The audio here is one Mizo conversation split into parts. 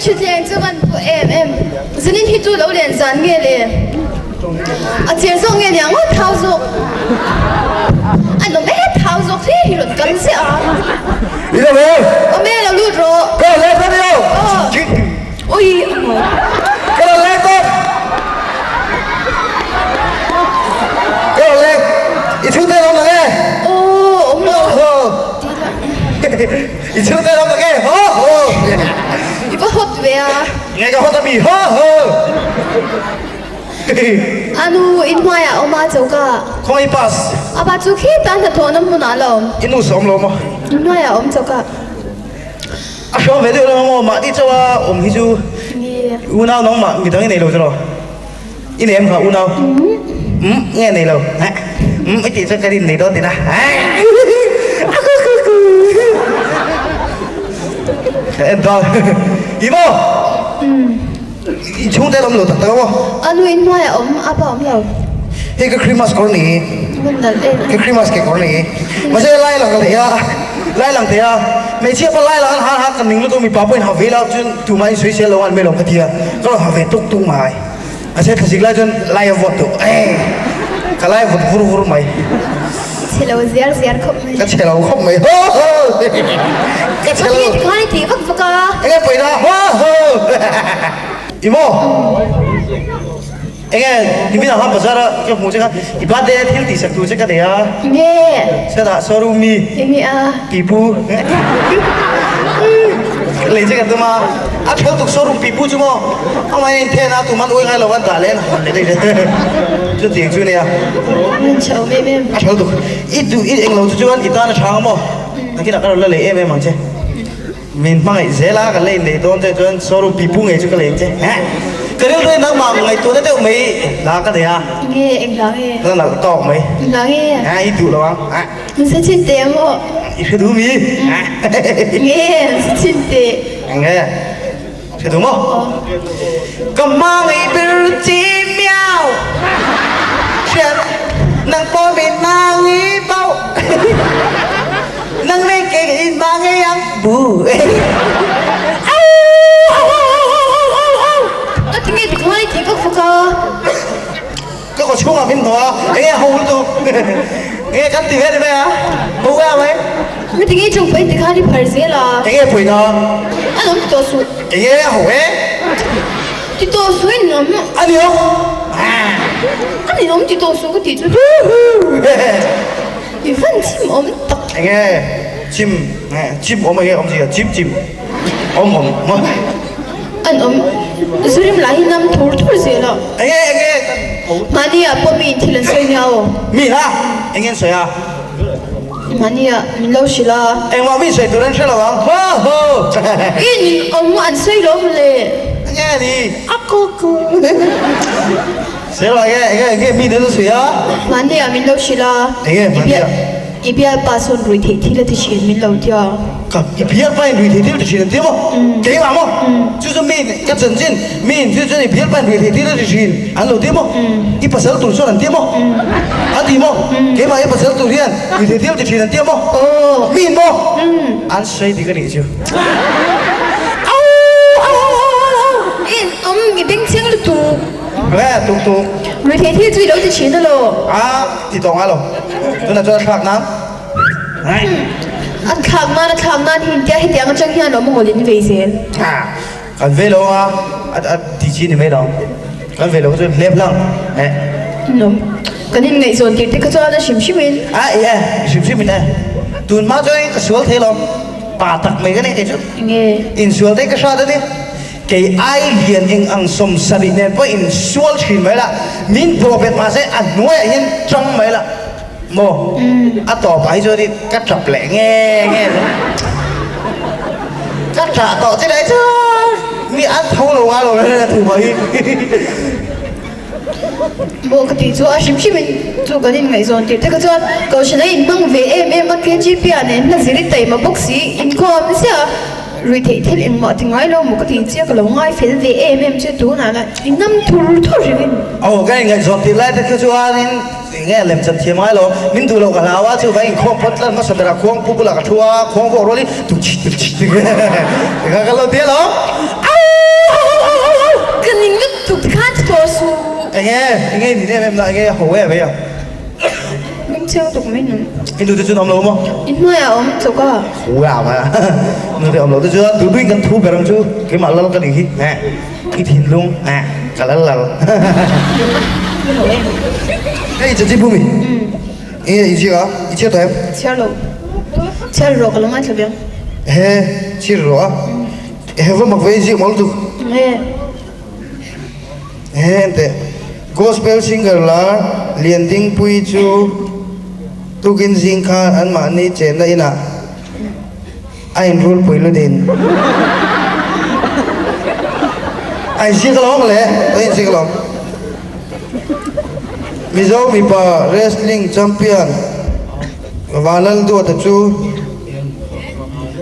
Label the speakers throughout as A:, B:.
A: Thutthleng chu van pawh em em. Zanin hi chu lo len zan nge le? A cher zawk nge niang aw thau zawk. An awm e thau zawk hle hi rawn kal chiah a.
B: I lo em?
A: Awm e lo lut rawh.
B: Ka lo leng dawn io.
A: Aw. Ui a.
B: Ka lo leng dawn. Ka lo leng. I chhungte an awm lo nge?
A: Aw awm lo.
B: I chhungte an awm lo nge? Haw haw.
A: I va hot ve a.
B: Nge ka hot a mi? Haw haw.
A: A nu in hmaiah a awm a choka.
B: Khawngaih i pass.
A: A pa chu khita hnathawhna hmunah a la awm.
B: I nu sawm lo maw?
A: In hmaiah a awm choka.
B: A hrawm ve deuh lo maw? Mahni chauha awm hi chu unau nangmah midang i nei lo chu lo. I nei em kha unau? Umm nge nei lo? Umm i tih chuan ka rin nei dawn tina. Ka en dawn. I maw? I chhungte an awm lo tak tak a maw?
A: A nu in hnuaiah a awm, a pa awm lo.
B: Hei ka Christmas kawr ni. Ka Christmas ke kawr ni. Mahse lai lang thei a, lai lang thei a. Hmeichhia pawh lai lang an ha ha ka ning lutuk mipa pawhin ha ve la chuan tumah in sawi sel lo an mai lo ka ti a. Ka rawn ha ve tuk tuk mai. Mahse thlazik lai chuan lai a vawt duh. Ka lai vawt vur vur mai.
A: Chhe lo ziar ziar khawp mai.
B: Ka chhe lo khawp mai. Ho ho. Ka chhe lo.
A: Ka ti ti vak vak a.
B: Enge pawina? Ho ho. I maw? Enge nimin ah khan bazar a ka hmuh che kha i birthday a thil tih sak tur che ka nei a.
A: Nge.
B: Chutah showroom mi.
A: Enge a.
B: Pipu. Lei che ka tum a. A theu tuk showroom pipu chu maw. Amah in then a tuman ui ngai lo an dah leh an hawn leh daih le. Chutiang chu ania.
A: An chho em em.
B: A theu tuk. I duh i englo chu chuan i tan a chhang a maw. Nakinah ka rawn la lei em em ang che. Min hmangaih zel a, ka lei nei dawn che chuan showroom pipu ngei chu ka lei ang che. Heh! Ka rilru in nangmah ngaihtuahna deuh mai hla ka nei a.
A: Nge, eng hla nge?
B: Ka nalh tawk mai.
A: Eng hla nge?
B: Heh, i duh lo ang. Heh.
A: Min sa chin teh ang aw.
B: I hre duh mi? Heh.
A: Nge, min sa chin teh.
B: Eng nge? Hre duh maw? Ka hmangaih ber chi miau. Hriat nang pawh min hmangaih bauh. Nang nen kei in hmangaih ang bu.
A: Ka ti nge ti khan i ti vak vak a.
B: Ka kaw chhungah min hnawh a, enge ho lutuk. Enge kan ti ve ni mai a, ho a mai.
A: Ka ti nge chung pawhin ti khan i phar zel a.
B: Enge pawina?
A: A awm ti tawh suh.
B: Enge a ho e?
A: Ti tawh suh in awm.
B: A ni awm.
A: A ni awm ti tawh suh ka tih chu. I van chim awm tak.
B: Enge chim chim awm enge awm zia chim chim awm awm maw.
A: An awm Zurim lah hi nam thur thur zel a.
B: Enge enge.
A: Mahni ah pawh mi in thil an sawi nia aw.
B: Mi ha enge an sawi a.
A: Mahni ah min lo hrilh a.
B: Engmah mi sawi tur an hre lo ang ho ho.
A: In in awm an sawi lo mawle.
B: Enge ni.
A: A ku ku.
B: Sir enge enge enge mi te chu sawi a.
A: Mahni ah min lo hrilh a.
B: Enge mahni ah.
A: I bialpa sawn rui theih thil a ti thin min lo tia.
B: Ka i bialpa in rui theih thil a ti thin an ti maw? Keimah maw? Chu chu mi ka chanchin mi in chu chuan i bialpa in rui theih thil a ti thin an lo ti maw? I pasal tur chuan an ti maw? An ti maw? Keimah i pasal tur hian rui theih thil a ti thin an ti maw? Mi in maw? An sawi dik a nih chu.
A: In awm i bengchheng lutuk.
B: Nge tuk tuk.
A: Rui theih thil chu i lo ti thin alaw?
B: A ti tawh ngai lo. Tunah chuan a thlak nan.
A: A thlak nan a thlak nan hi intia hetiang atang hian awm ngawlh in vei zel.
B: Kan ve lo a a ti chi ni mai lo. Kan ve lo chu hlep hlang.
A: Nom. Kan in ngaihzawn tir te kha chuan a hrim hrim in.
B: A i e hrim hrim in e. Tun hma chuan ka sual thei lo. Pa tak mai ka nei kei chu.
A: Nge.
B: Insual te ka hrat a ni. Kei ai lian eng ang 70 nen pawh in sual thin mai la, min bawh bet mahse a hnuaiah hian tang mai la maw? A tawpah hi chuan ka tap leh nge nge ka tah tawh che lai chuan mi an tho lo ngai lo reng reng a thu pah hi.
A: Maw ka tih chu a hrim hrim in chu kan inngaihzawn tir te kha chuan Kohhran a inhmang ve em em a, KGP ah nen hla zir i taima bawk si, inkhawm ziah a. Rui theih thil engmah ti ngai lo maw ka ti chiah ka lo ngai fel ve em em che tunah lah i nam thur thur reng in.
B: Aw ka inngaihzawn tih lai te kha chuanin enge lem chan thiam ngai lo, min duh loh ka hlau a chuvang inkhawm phawt tlat hmasa berah khuang pu bulah ka thu a, khuang vawk rualin tuk chik tuk chik tuk tikha ka lo ti alawm.
A: Ka ning lutuk ti khan ti tawh suh.
B: Enge enge i nin em em na enge a ho em mai a.
A: Hming chiang tuk mai nung.
B: I nu te chu an awm lo maw?
A: I hnuaiah a awm chawk a.
B: Ho em mai a. Nu te awm lo te chuan duh duhin kan thu ber ang chu keimah lal ka nih hi. I thinlung ka lal lal. Hei chanchin bumi. Enge i ziak a? I chhiar tawh em?
A: Chhiar lo. Chhiar rawh ka lo ngaithla ve ang.
B: Ehe, chhiar rawh a. Ehe va mak ve i ziak mawl lutuk.
A: Nge.
B: Ehe enteh. Gospel singer lar Liandingpuii chu tukin zing khan anmahni chenna inah A inrulpui lutin a inziak alawm le, a inziak alawm. Mizo mipa wrestling champion Vanlalduata chu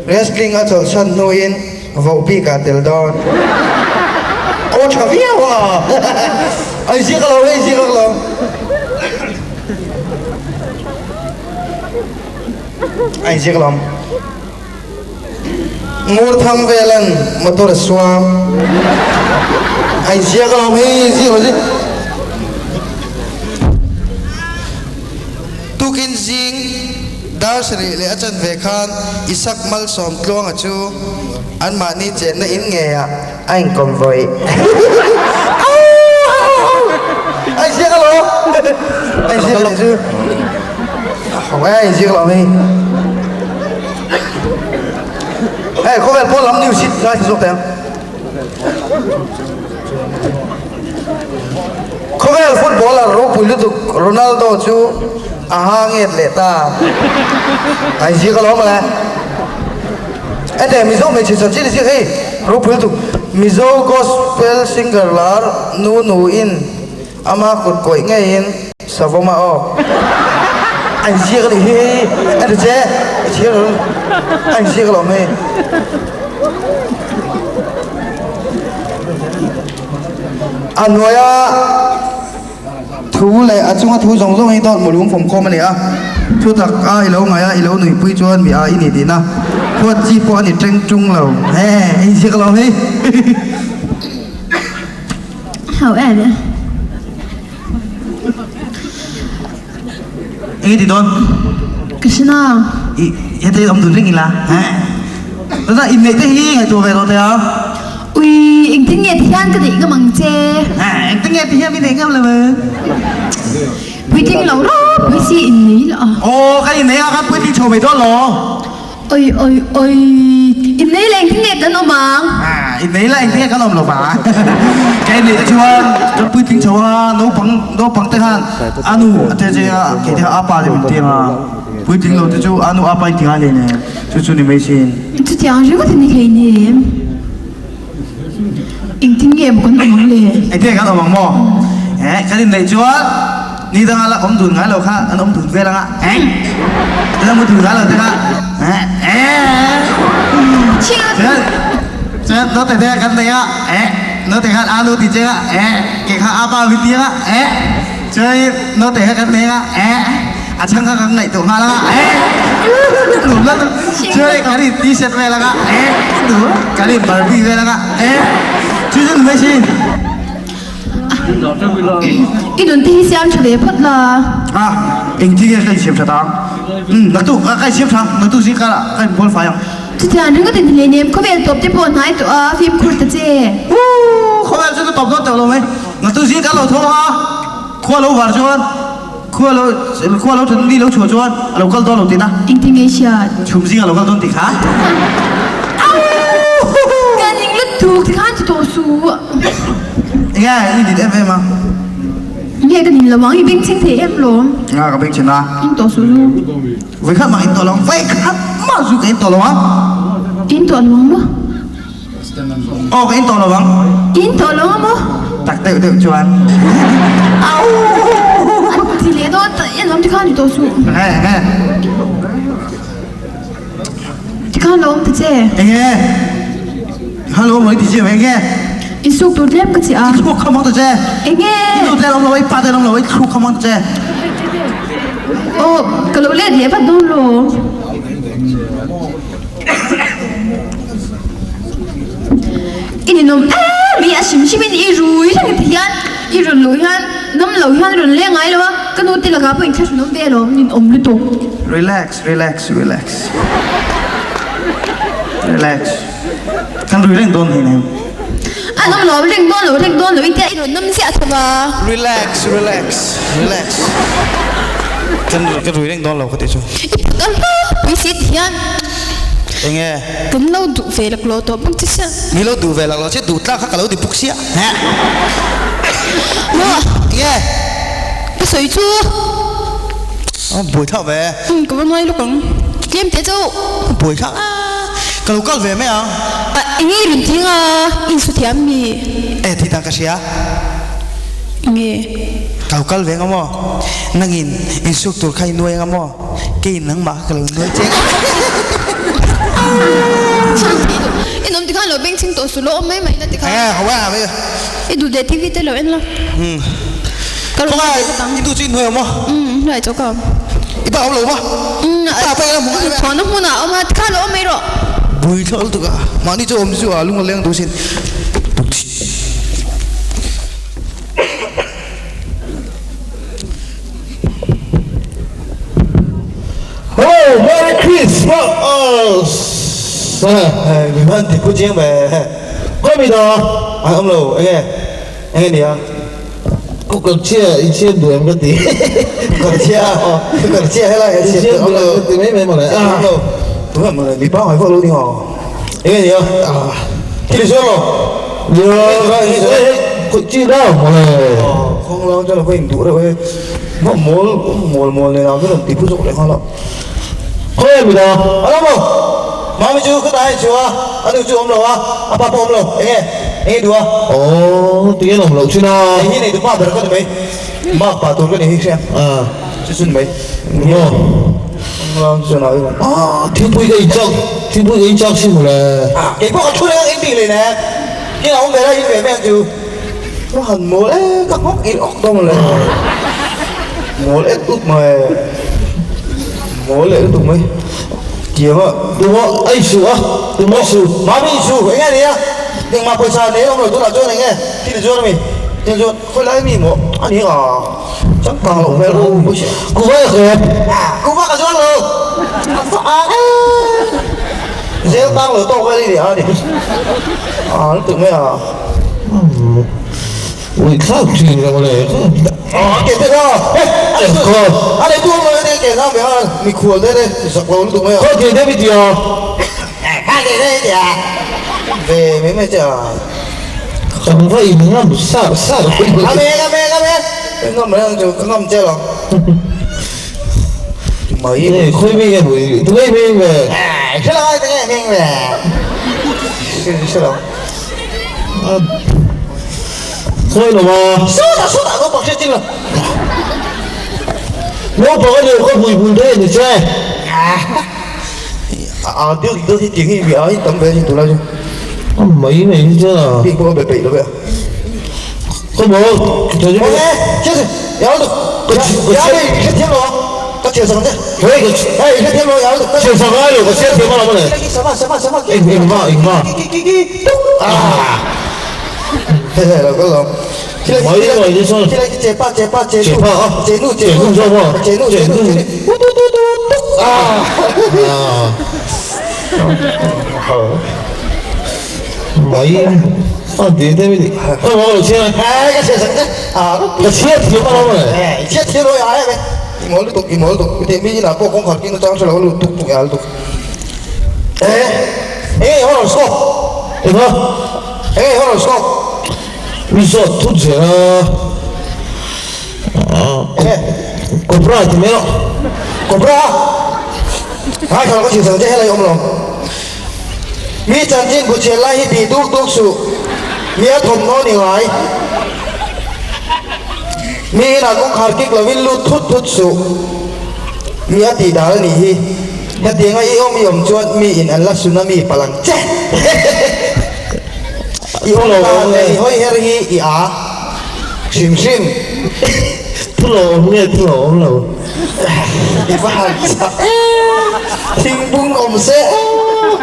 B: wrestling a chawlhsan hnuin voh bik ah tel dawn. Aw tha viau a, a inziak alawm, a inziak alawm. A inziak lam. Ngurthang velan motor a suam. A inziak alawm hei inziak lo zet. Tukin zing dar sarih leh a chanve khan Isak Malsawm Tluanga chu anmahni chenna in ngeiah a inkawm vawi. A inziak alawm. A inziak alawm chu. Ho e inziak lo hei. Hei khawvel pawn lam news hi ngai zawk teh ang. Khawvel footballer ropui lutuk Ronaldo chu a ha nget leh ta. A inziak alawm le. Ete Mizo hmeichhe chanchin inziak hei ropui lutuk Mizo gospel singer lar nu nu in Ama kut kawih ngeiin savawm a awk. A inziak a nih hi hei a ti che i chhiar lo a inziak alawm hei. A hnuaia thu leh a chunga thu zawng zawng hi dawt mulum fawmkhawm a ni a, thu tak a i lo ngaih a i lo nuihpui chuan mi a i ni tihna huat chi pawh a ni teng tung lo he a inziak alawm hei.
A: Hau em e.
B: Enge ti dawn?
A: Krishna.
B: I hete awm dun reng ila. Tuna inneih te hi ngaihtuah ve rawh teh a.
A: Ui, engtin nge ti hian ka neih ngam ang che?
B: Engtin nge ti hian mi neih ngam lo ang?
A: Puitling lo ropui si innei la.
B: Aw, ka innei a, ka puitling chho mai dawn lo.
A: Oi oi oi, innei la engtin nge kan awm ang?
B: Ah, innei la engtin nge kan awm lo va? Ka innei te chuan kan puitling chho a, naupang naupang te khan a nu a te che a, kei te kha a pa te min ti ang a, puitling lo te chu a nu a pa in ti ngai hle nen, chu chu ni mai sin.
A: Chutiang ringawt in ni hlei nem. Engtin nge maw kan awm ang le?
B: Engtin nge kan awm ang maw? Eh, kan inneih chuan ni danga la awm dun ngai lo kha an awm dun vel anga, eh, la mu dun ngai lo te kha, eh, eh. Chuan, chuan naute te kan nei a, eh, naute khan a nu ti che a, eh, kei kha a pa min ti anga, eh, chuan naute kha kan nei anga, eh, a chhang kha kan ngaihtuah nghal anga, eh, nuam la chuan kan in t-shirt vel anga, eh, kan in barbie vel anga, eh, chu chu ni mai sin.
A: I nun te hi siam tha ve phawt la.
B: A, engtin nge ka insiam tha ta ang? Umm, naktuk ka insiam tha ang, naktuk zing karah ka inbual fai ang.
A: Chutiang ringawt in hlei nem, khawvel tawp te pawh hnai tawh a, fimkhur ta che.
B: Uuh, khawvel chu ka tawp dawn tawh lo mai, naktuk zing ka lo tho ang a, khua lo var chuan. Khua lo khua lo then ni lo chhuah chuan a lo kal dawn lo tihna.
A: Engtin nge hriat?
B: Chhum zing a lo kal dawn tih kha.
A: Ka ning lutuk ti khan ti tawh suh.
B: Enge i nin em em a?
A: Nge ka nin lo ang i bengchheng thei em lawm.
B: Nga ka bengchheng a.
A: In tawh suh zu.
B: Vawikhat mah in tawh lo ang vawikhat mah zu ka in tawh lo ang.
A: In tawh lo ang maw?
B: Aw ka in tawh lo ang.
A: In tawh lo ang maw?
B: Tak deuh deuh chuan.
A: Au! An ti leh dawn ta en awm tikhan ni tawh suh.
B: Nge nge.
A: Tikhan lo awm ta che.
B: Enge? Tikhan lo awm lo i ti che enge?
A: In suk tur tlem ka chiah a.
B: I thluk kha mang ta che.
A: Enge?
B: I nu tlem awm lo i pa tlem awm lo i thluk kha mang ta che.
A: Aw ka lo let leh vat dawn lo. I ninawm em! mi a hrim hrim in i rui reng ti hian i rawn luh hian nawm lo hian rawn leng ngai lo a, ka nu te lakah pawh inthlahrun awm ve alawm nin awm lutuk.
B: Relax, relax, relax. Relax. Kan rui reng dawn hleinem.
A: A nawm lo, reng dawn lo, reng dawn lo i tia i rawn nawm ziah tho va.
B: Relax, relax, relax. Kan kan rui reng dawn lo ka tih chu.
A: I phut a hla pui si ti hian.
B: Enge?
A: Kan lo duh ve lak lo tawh bawk che sia.
B: Mi lo duh ve lak lo che, duh tlak kha ka lo ti bawk sia. Heh.
A: Maw?
B: Enge?
A: Ka sawi chu.
B: A buai thlak ve.
A: Ka va nuai lawk ang. Tlem teh chauh.
B: A buai thlak a. Ka lo kal ve mai ang.
A: A enge i rawn ti anga insu thiam mi?
B: E tih dan ka hria.
A: Enge?
B: Ka lo kal ve anga maw? Nangin insuk tur kha i nuai anga maw? Keiin nangmah kha ka lo nuai che anga.
A: I nawm tikhan lo beng chhing tawh su lo awm mai mai na tikhan.
B: Enge ho a mi?
A: I duh leh TV te lo en la. Ka rawn
B: Khawngai
A: en ve ang.
B: i duh chu i hnuai awm maw?
A: Umm hnuai chawk a.
B: I pa awm lo maw?
A: Umm
B: I pa pawh eng hmu ngai ve.
A: Thawhna hmunah a awm a, tikhan lo awm mai rawh.
B: Bui thlawh lutuk a, mahni chu awm chu a lung a leng duh sin.
C: Hello, Merry Christmas!
B: Mi hman ti phu chiang ve.
C: Khawi mi dah?
B: Ai awm lo, enge enge nia?
C: Ku kal chhia i chhiat duh em ka ti.
B: Kal chhia aw, ku kal chhia helai ka chhiat duh awm lo.
C: Ka ti mai mai mawle.
B: Awm lo. Tunah mawle mi pangngai vak lo ni haw. Enge nia? Thil i zuar lo?
C: Nia, hei kut chi deuh mawle.
B: Khawng lang chuan a va induh reuh e. Hma mawl mawl mawl nen ah chuan ti phu zawk leh nghal a.
C: Khawi mi dah?
B: Awm lo. Mami chu ka dah chu a, a nu chu awm lo a, a pa pawh awm lo. Enge? Enge duh a?
C: Aw, ti an awm loh thin a.
B: Hei hi nei tu pa ber ka ni mai. Mark pa tur ka ni hi hria. Chu chu ni mai.
C: Maw?
B: Ah,
C: thingpui ka in chak, thingpui ka in chak si mawle.
B: Ah, keipawh ka thu reng a in bik leh nen. King a awm ve la in ve mai ang chu. Ka han mawl e, ka nghawk in awk dawn mawle. Mawl et ut mai. Mawl leh lutuk mai. Tiang a.
C: Tuma a insu a, tuma a insu.
B: Mami insu, eng nge nia? Engmah pawisa nei awm lo tunah chuan eng nge? Thil zuar ami? Thil zuar, khawi lai mi maw? A ni a, changkang loh hmel ru pawisa.
C: Kuva ka kawp.
B: Kuva ka zuar lo. A zel tang lo tawk vel i ni a ni. A lutuk mai a.
C: Ui thlak thin ka mawle.
B: A ke te kha. A nei tu awm lo e ke nang ve a mikhual te te zak lo lutuk mai a.
C: Khaw ke te mi ti a.
B: Kha ke te ti a. Ve mai mai che a.
C: Kan va in ngam sar sar.
B: Ngam e ngam e ngam e. Ngam reng chu ka ngam che lo. Mai.
C: Nei khawi mi nge mui tu ngei hming ve.
B: Hre lo ai tu ngei hming ve. Hre lo.
C: Khawi lo a.
B: Sawtah sawtah naupang hriat ching lo.
C: Naupang a nih ka hmui hmui daih a ni che.
B: A deuh deuh hi tiang hi mi a hi tam ve a ni tunlai chu.
C: A mai mai hi chuan a.
B: Bik pawh a be peih lo ve a.
C: Ka maw ka
B: Awle hriat ya lu ya lu i hriat thiam lo ka chhiar sak ang che
C: Hei ka
B: hei i hriat thiam lo ya lu
C: chhiar sak ngai lo ka chhiar thiam alawm ale
B: sama sama sama
C: eng eng ma eng ma
B: ki ki ki ki tuk ah he he lo ka lo
C: mai mai ni chuan
B: khi lai che pa che pa che
C: che pa a
B: che nu che
C: nu
B: nu
C: zawk a
B: che nu che nu tu tu tu tu tuk ah
C: ah Mai a ti te mi ka lo lo chhiar
B: a ka chhiar sak che a
C: ka chhiar thiam a lo mawle
B: i chhiar thiam lo ya e i mawl lutuk i mawl lutuk te mi inah pawh kawngkhar kin atang hre lo lut tuk tuk ya lutuk e enge horoscope
C: eng a
B: enge horoscope
C: mi zawt thut zel a cobra ti mai lo
B: cobra ngai thalo ka chhiar sak che helai awm lo. Mi chanchin bu chhiar lai hi tih duk duk suh. Mi a thawmhnaw ni ngai. Mi inah kawngkhar kik lovin lut thut thut suh. Mi a tih dan a nih hi. Hetianga i awm i awm chuan mi in an la tsunami palh ang che. I awm ta leh i hawi her hi i a hrim hrim.
C: Thu lo awm nge thu lo awm lo.
B: I va han chak em! Thingbung awm se aw!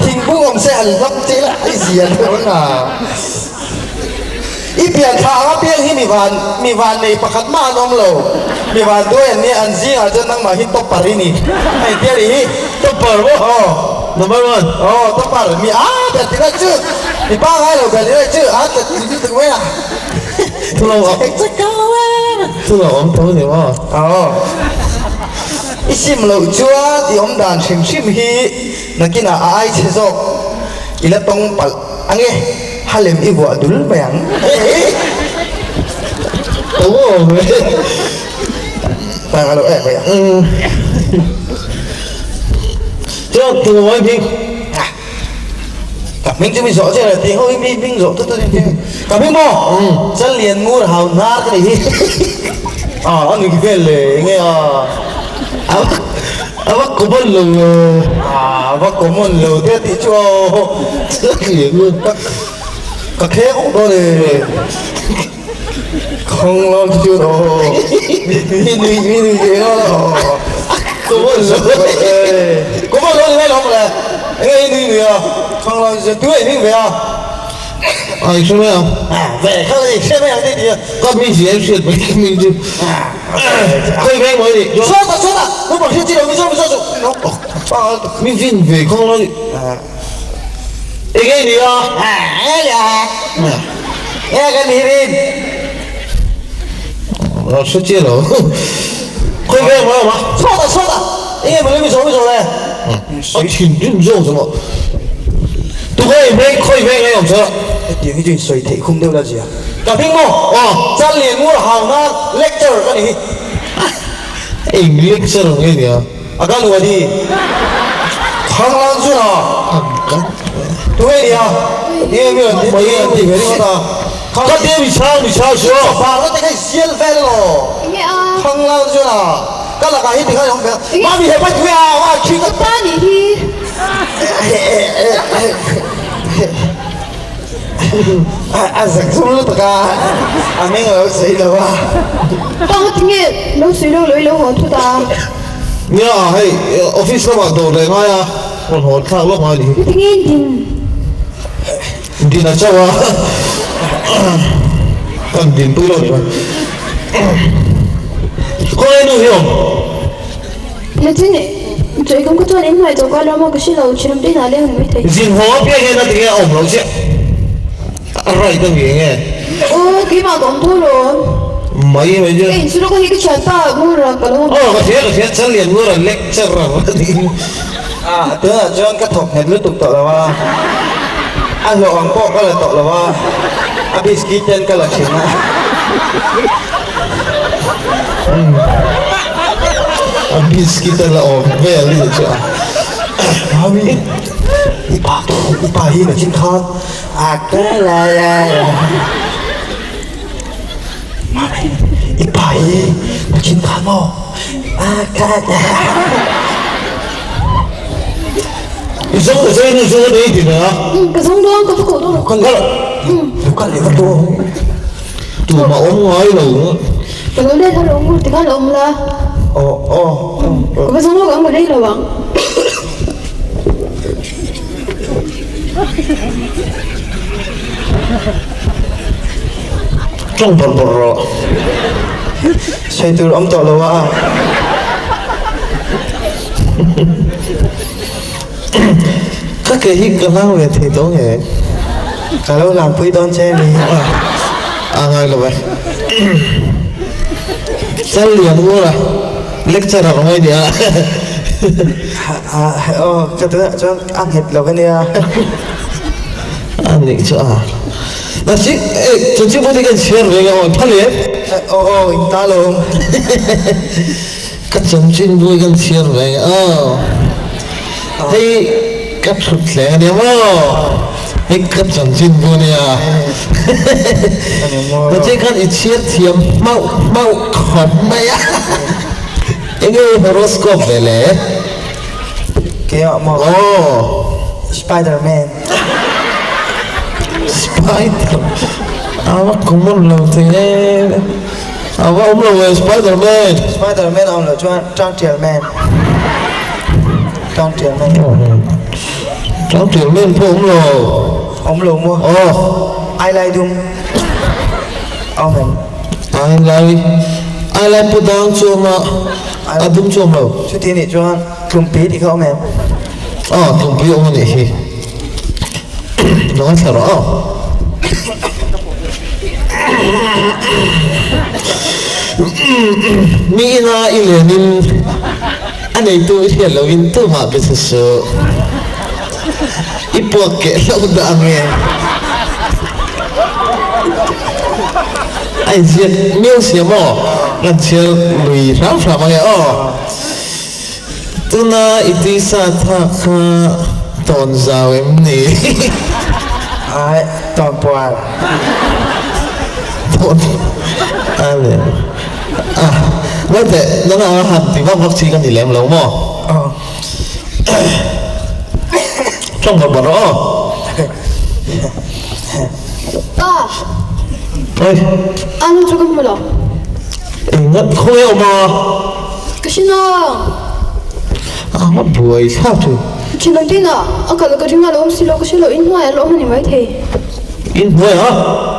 B: Thingbung awm se han hlap che ila i zia deuh ang a.
C: I pian thla ang apiang hi mi van mi van nei pakhat mah an awm lo. Mi van duai an nia, an zingah chuan nangmah hi topper i ni. Hei tia ri hi.
D: Topper maw?
C: Aw.
D: Number one.
C: Aw, topper. Mi a ber ti lai chu. Mi pangai lo ber ti lai chu. A tla ti lutuk mai a.
D: Thu lo awm. Thu lo awm tho ni maw?
C: Aw. I sim loh chuan i awm dan hrim hrim hi nakinah a ai chhe zawk i la tawng palh ange. Halem i vuah dul mai ang.
D: Tawng awm e.
C: Tang a lo em mai a.
D: Chuan tunga mai hming.
C: Ka hming chu mi zawh chiah lo tih ho hi mi hming zawh tut tut in tih. Ka hming maw? Challian ngur hau hnar ka nih hi. A a ni vel le enge a.
D: A va common lo e.
C: A va common lo te tih chu aw.
D: Challian ngur.
C: Ka kheng awk dawn e. Khawng lo chu aw. Mi nui mi nui ve lo aw.
D: Common lo.
C: Common lo ni mai lo mawle. Enge i nui nui a. Khawng lo chu tu ei hming ve a.
D: A i hre mai ang.
C: Ve kha i hre mai ang tih ti a.
D: Ka mi zia i hriat mai ka mi chu. Khawi veng maw i nih.
C: Sawta sawta naupang hriat chi lo mizo mizo chu.
D: Mi vin ve khawng lo ni. Enge i nih a?
C: Enge kan nih rin?
D: A hre chiah lo. Khawi veng maw awm a?
C: Sawta sawta enge maw le mizo mizo le?
D: A thinrim zawk zawk a. Tukha i hming khawi veng nge awm chuan?
B: Hetiang hi chu in sawi theih khum deuh la zia.
C: Ka hming maw?
D: Aw.
C: Challian ngur hau nan lecture ka nih hi.
D: Eng lecture nge nia?
C: A ka nu a ni. Khanglang chu na. Tu nge nia? Nge mi rawn ti mai an ti ve ringawt a.
D: Ka te mi chhang mi chhang chu aw.
C: Chawhmar te kha i sial vel elaw?
A: Enge a?
C: Khanglang chu na. Ka lakah hi tikhan i awm ve a. Mami he pai tu nge a? A khi
A: ka pa nih hi.
C: A zak zum lutuk a, a hming a lo sawi lo a.
A: Pa nga tinge lo sawi lo lo i lo hawn thut a.
D: Nia hei office lamah dawr leh ngai a, rawn hawn thlak lawk ngai ni.
A: Tinge in din?
D: Din a chauh a, kan din pui lo ni mai. Khawngaih nu hi awm.
A: Nachin chawi kam kha chuan in hnuai chawka lo maw ka hre lo, thinrim te inah leng a ni maithei.
D: Zin haw apiang hian a tinge a awm lo chiah, a right a nge nge.
A: Aw keimah ka awm tho lo.
D: Mai mai chu.
A: Ka inchhung lawk a hi ka thianpa Ngura ka lo awm.
D: Aw ka thian ka thian Challian Ngura lecturer a ni.
C: Ah tunah chuan ka thawk nghet lutuk tawh lo a, a hlawh ang pawh ka la tawh lo a, a biscuit ten ka la thin a.
D: A biscuit a la awm vel a nih chu a.
B: Mami, i pa i pa hi nachin khan a ka la la la. Mami, i pa hi nachin khan maw a ka la la.
D: I zawng ta che nu chu ka nei tih a.
A: Ka zawng dawn ka va koh dawn.
B: Kal leh, lo kal leh vat dawn.
D: Tumah awm ngai lo.
A: Ka lo let har awm ti khan awm la.
C: Aw aw.
A: Ka va zawng lawk ang ka rei lo ang.
D: Tawng bawrh bawrh rawh.
C: Sawi tur awm tawh lo a.
D: Ka ke hi ka hlang ve thei tawh nge?
C: Ka lo hlangpui dawn che mi.
D: A ngai lo ve. Sal lian ngur a, lecture a ngai nia.
C: Aw, ka tunah chuan a nghet lo ania.
D: A nih chu a. Nasi, eh, chanchin pawh te kan chhiar ve nge aw, phal em?
C: Aw aw, in ta lo.
D: Ka chanchin bu hi kan chhiar ve nge aw. Hei ka thut hleng ania maw. Hei ka chanchin bu ania. Mahse khan i chhiar thiam hmauh hmauh khawp mai a. Enge horoscope ve le?
C: Keimah maw?
D: Aw.
C: Spider man.
D: Spider. A va common lo thei e. A va awm lo e Spider Man.
C: Spider Man a awm loh chuan Tangtial Man. Tangtial Man.
D: Tangtial Man pawh awm lo.
C: Awm lo maw?
D: Aw.
C: Ai lai dum. Awm em?
D: Ai lai ai lai pu dang chu awm a, a dum chu awm lo.
C: Chuti anih chuan tlumpi tih kha awm em?
D: Aw tlumpi awm anih hi. Lo ngaithla rawh aw. Mi ina i lenin a neitu i hriat loin tumah be che suh. I puak keh hlauh dah ang e. A inziak miau sia maw? Kan chhiar lui hram hram ang e aw. Tuna i tisa thak kha tawn zau em ni?
C: Ai, tawn pual.
D: Tawn a le. Ah, ngaihte, nang anga han ti vak vak chi ka ni lem lo maw?
C: Aw.
D: Tawng bawrh bawrh rawh aw.
A: Pa!
D: Oi.
A: Anu chu ka hmu lo.
D: Engat khawi a awm a?
A: Ka hre na.
D: A nga buai thlak chu.
A: Thinawm te inah a kal ka ring a lo awm si lo ka hre lo inhnuai a la awm a ni maithei.
D: Inhnuai a?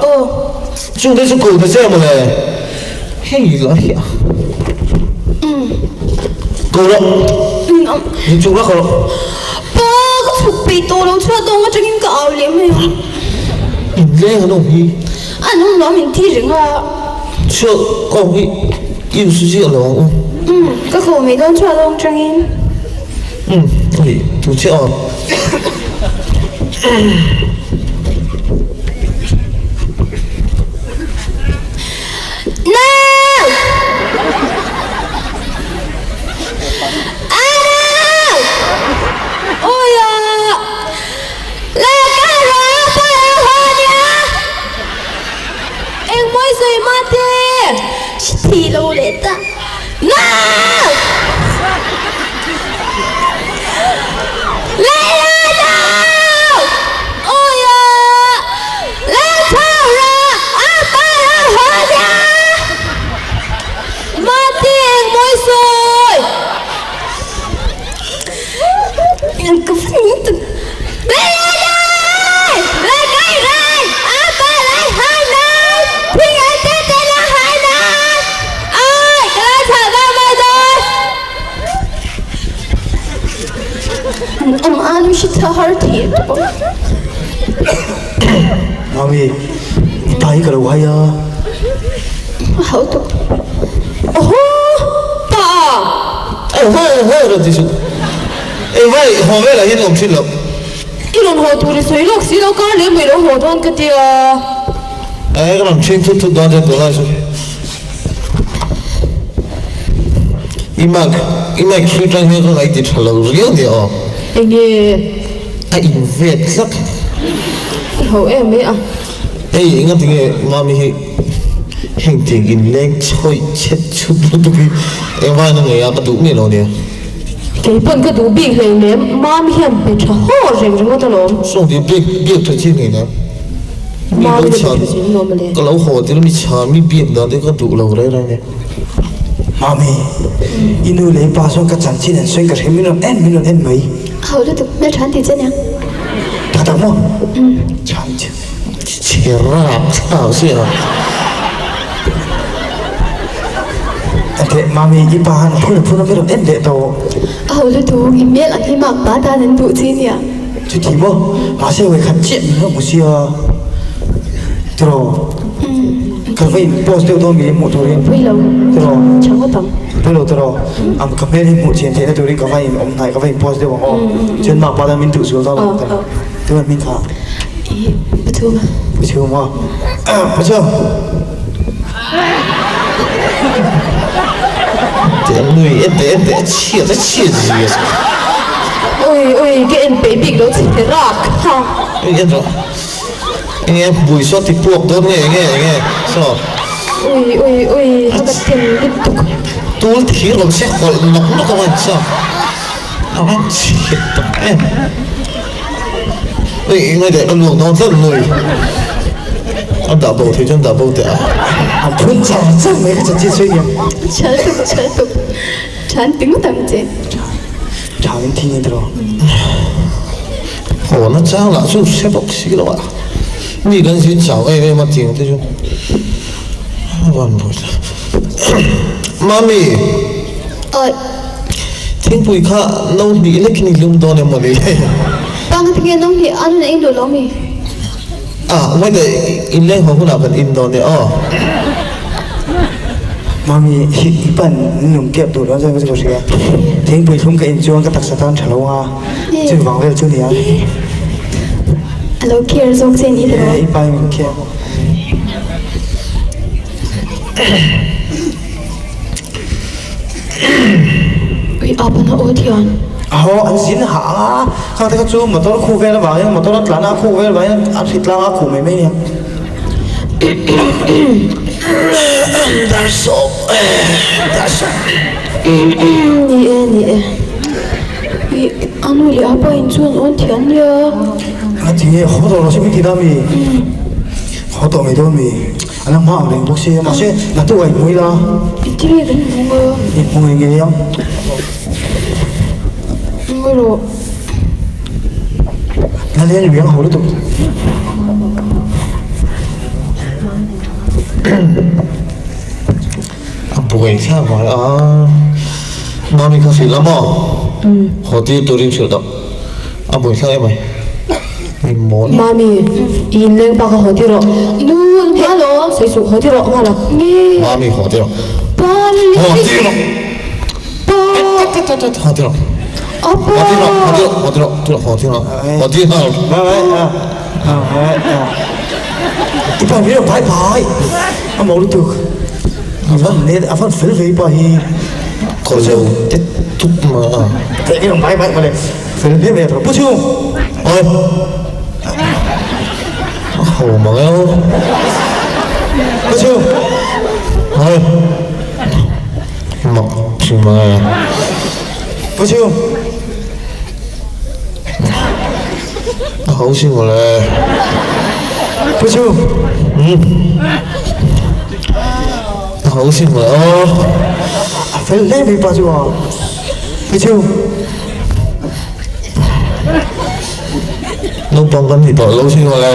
A: Aw.
D: Chungte chu ko ta che mawle. Hei lah hi a. Ko rawh. Zin chung rawh ko rawh.
A: Pa ka chhuk peih tawh lo chhuah dawng atangin ka au leh mai ang.
D: In leng an awm hi.
A: An awm lo a min ti reng a.
D: Chhuah ka awm hi i insu ziah lo ang u.
A: Umm ka ko mai dawn chhuah dawng atangin.
D: Umm hei tu chiah aw.
A: Nau! Anau! Awi a! La ka ra pa la ho nia! Eng mawi sawi ma te? Thi lo leh ta. Nau! Leila nau! Awi a! La chho ra a pa la ho nia! Mate eng mawi sawi! Ka va ning tak! Leila nau! La kai rai a pa lai hai nai! Thing an te te la hai nai! Ai ka la chhah vang mai dawn! Awm a nu hri tha har thei a tawp.
B: Mami, i pa hi ka lo hai a.
A: A hau tawp. Oho! Pa a!
D: Oho oho rawn ti suh. Ei vai, haw velah hian awm thin lo.
A: I rawn haw tur i sawi lawk si lo, kar leh mai lo haw dawn ka tia.
D: Ei ka rawn chhing thut thut dawn che tunlai chu. I mic, i mic hrui tang hian ka ngaih ti tha lo riau nia aw.
A: Enge?
D: A in vet tlat.
A: I ho em mai a.
D: Hei enga tinge mami hi heng tiang in leng chhawih chhet chhut lutuk hi engvangin a ngei a ka duh miah lo nia.
A: Kei pawn ka duh bik hlei nem, Mami hian be tha haw reng ringawt alawm.
D: Sawng tih biak biak tha chi ngei nem. Mi lo chhan ka lo haw tir mi chhan mi biak dan te ka duh lo reng reng nia.
B: Mami, i nu leh i pa chuan ka chanchin an sawi ka hre min rawn en min rawn en mai.
A: Ho lutuk hmel than ti che nia.
B: Tak tak maw? Chhan che.
D: Chhe rap thlak zia.
B: Ate mami i pa han phun phun a mi rawn en leh tawh.
A: Ho lutuk i hmel ang hi mak pa tan an duh chi nia.
B: Chuti maw? Mahse hawi khat chiah min rawn hmu sia. Tiraw? Ka va in post deuh dawn mi hmuh turin.
A: Pui lo.
B: Tiraw?
A: Tha ngawt ang.
B: Pui lo tiraw? Am ka hmel hi hmuh chian theihna turin ka va in awm hnai ka va in post deuh ang aw. Chuan mak pa tan min duh zual dawn ang tiraw? Tunah hming kha.
A: Ih, Pathum.
B: Pathum aw. Pathum.
D: Teh nui e teh teh chhiat a chhiat zia.
A: Ui ui ka en peih bik lo chhe rak kha.
D: Ui en rawh. Enge bui saw ti puak dawn nge enge enge saw.
A: Ui ui ui ka ka ten lutuk.
D: Tul thir awm se hawlh nawk nawk a van saw. A van chhe tak em. Ui enge leh ka luak dawn tlat nui. A dah bo thei chuan dah bo teh a.
B: A phun char char mai ka chanchin sawi nia.
A: Chal tuk chal tuk. Than ti ngawt ang che.
B: Tha in thi ni tiraw.
D: Haw na chang lah chu hre bawk si lo a. Mi kan zin chau em em a tiang te chu. Mami.
A: Aih.
D: Thingpui kha no hnih lekin i lum dawn em mawni le?
A: Pa nga tinge no hnih a nun a in duh lo mi?
D: Ah, wait eh, in leng haw hunah kan in dawn e aw.
B: Mami, i pan nung kep duh lo chuan ka hria. Thingpui thlum ka in chuan ka taksa tan tha lo a, chuvang vel chu nia.
A: A lo care zawk che ni tiraw?
B: I pa in min care.
A: Ui a pana aw thian.
B: Aw an zin hah ang a, khang te kha chu motor khuh vel avangin motor a tlan a a khuh vel avangin a hri tlang a khuh mai mai nia.
D: Dar sawp dar sawp.
A: Ni e ni e. Ui a nu leh a pa in chuan awn thian nia.
B: A ti nge haw tawh lo se min ti da mi? Haw tawh mai dawn mi? A la hma ang reng bawk sia, mahse naktuk ah inhmu ila.
A: Engtin nge kan inhmu ang a?
B: Inhmu ngei ngei ang.
A: Ngawi rawh.
B: La leng riang ho lutuk.
D: A buai thlak mai a, Mami kha hrilh a maw? Haw tir turin hrilh tawh. A buai thlak em mai.
E: Mami, i inleng pa kha haw tir rawh.
A: Nu, hello.
E: Sawi suh, haw tir rawh nghal ang.
A: Nge.
D: Mami, haw tir rawh.
A: Pa.
D: Haw tir rawh.
A: Pa.
D: Haw tir rawh.
A: Apa.
D: Haw tir rawh, haw tir rawh, haw tir rawh, haw tir rawh, haw tir nghal.
B: I pa hi pai pai. A maw lutuk. A van net, a van fel ve i pa hi.
D: Kaw lo te tup ma a.
B: Te ni pai pai male. Fel ve ve pu chu.
D: Oi. A ho mang eo.
B: Pu chu.
D: Oi. Mak thin mang e.
B: Pu chu.
D: A ho sin mawle.
B: Pu chu.
D: A ho sin mawle aw.
B: A fel hle mai pa chu a. Pu chu.
D: Naupang kan ni tawh lo sin mawle.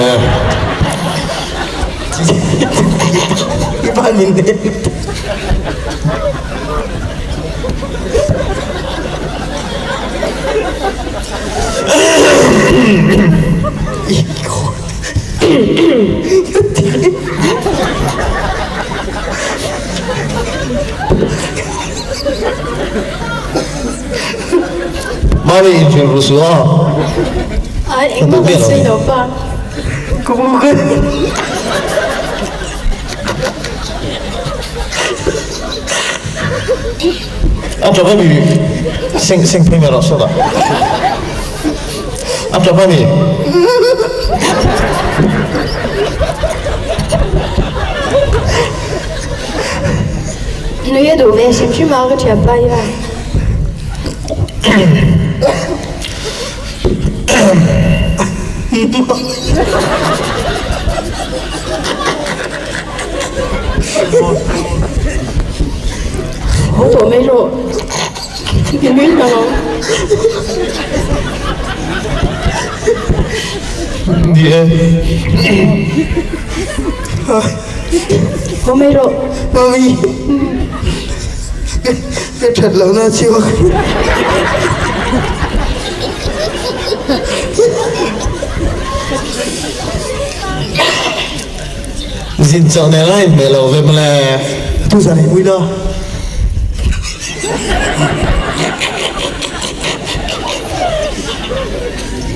B: I pa min nen.
D: Mami inhrilh ru suh a.
A: Ai engmah kan sawi lo pa.
D: A tap a mi seng seng phei mai rawh sawtah a tap a mi.
A: Nui a duh ve hrim hrim a ka thianpa hian. Haw tawh mai rawh. I nui hlauh ang.
D: Ni e.
A: Haw mai rawh.
B: Mami. Ka that loh na chhuak.
D: Zin chauh nen a inhmeh lo ve mawle.
B: Tu zan ei mui la.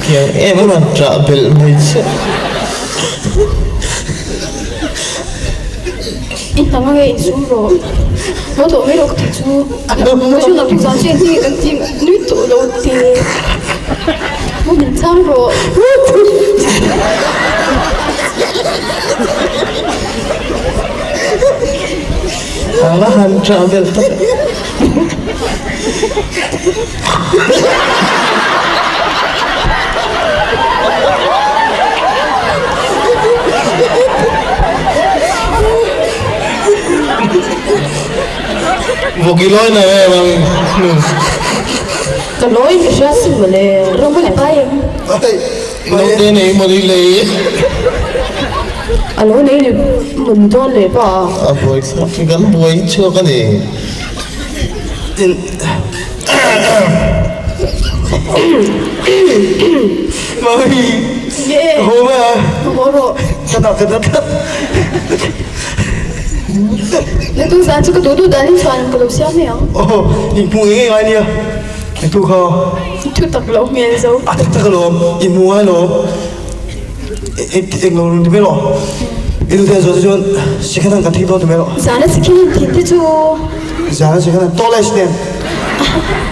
D: Tiang em em an ṭah belh mai che.
A: I hna nge insum rawh. Haw tawh mai rawh ka ti chu. Ka chu nak zan chu engtin nge kan tih nui tawh lo ti. Maw min chhang rawh.
D: A va han ṭah belh tak. Vawk i lawi na em ang nu.
E: Ka lawi ka hria sin mawle.
A: Rawng i pai em?
D: Naute nei maw ni lei.
E: A lo nei ni. maw ni dawn leh pa?
D: A buai thlak hi kan buai chhuak a ni.
B: Mami, ka haw mai a.
A: Ka haw rawh.
B: Ka dah ka dah tlat.
A: Naktuk zan chu ka duh duh dan in chhuan ka lo siam mai ang.
B: Aw, inhmuh ngei ngei ngai nia. Thu kha.
A: Thu tak lo hmel zo.
B: A tak tak alawm, inhmuh ngai lo. Eng lo ti mai rawh. I nu te an zawh te chuan second hand kan thing dawn ti mai rawh.
A: Zana second hand thin te chu.
B: Zana second hand tawlai nen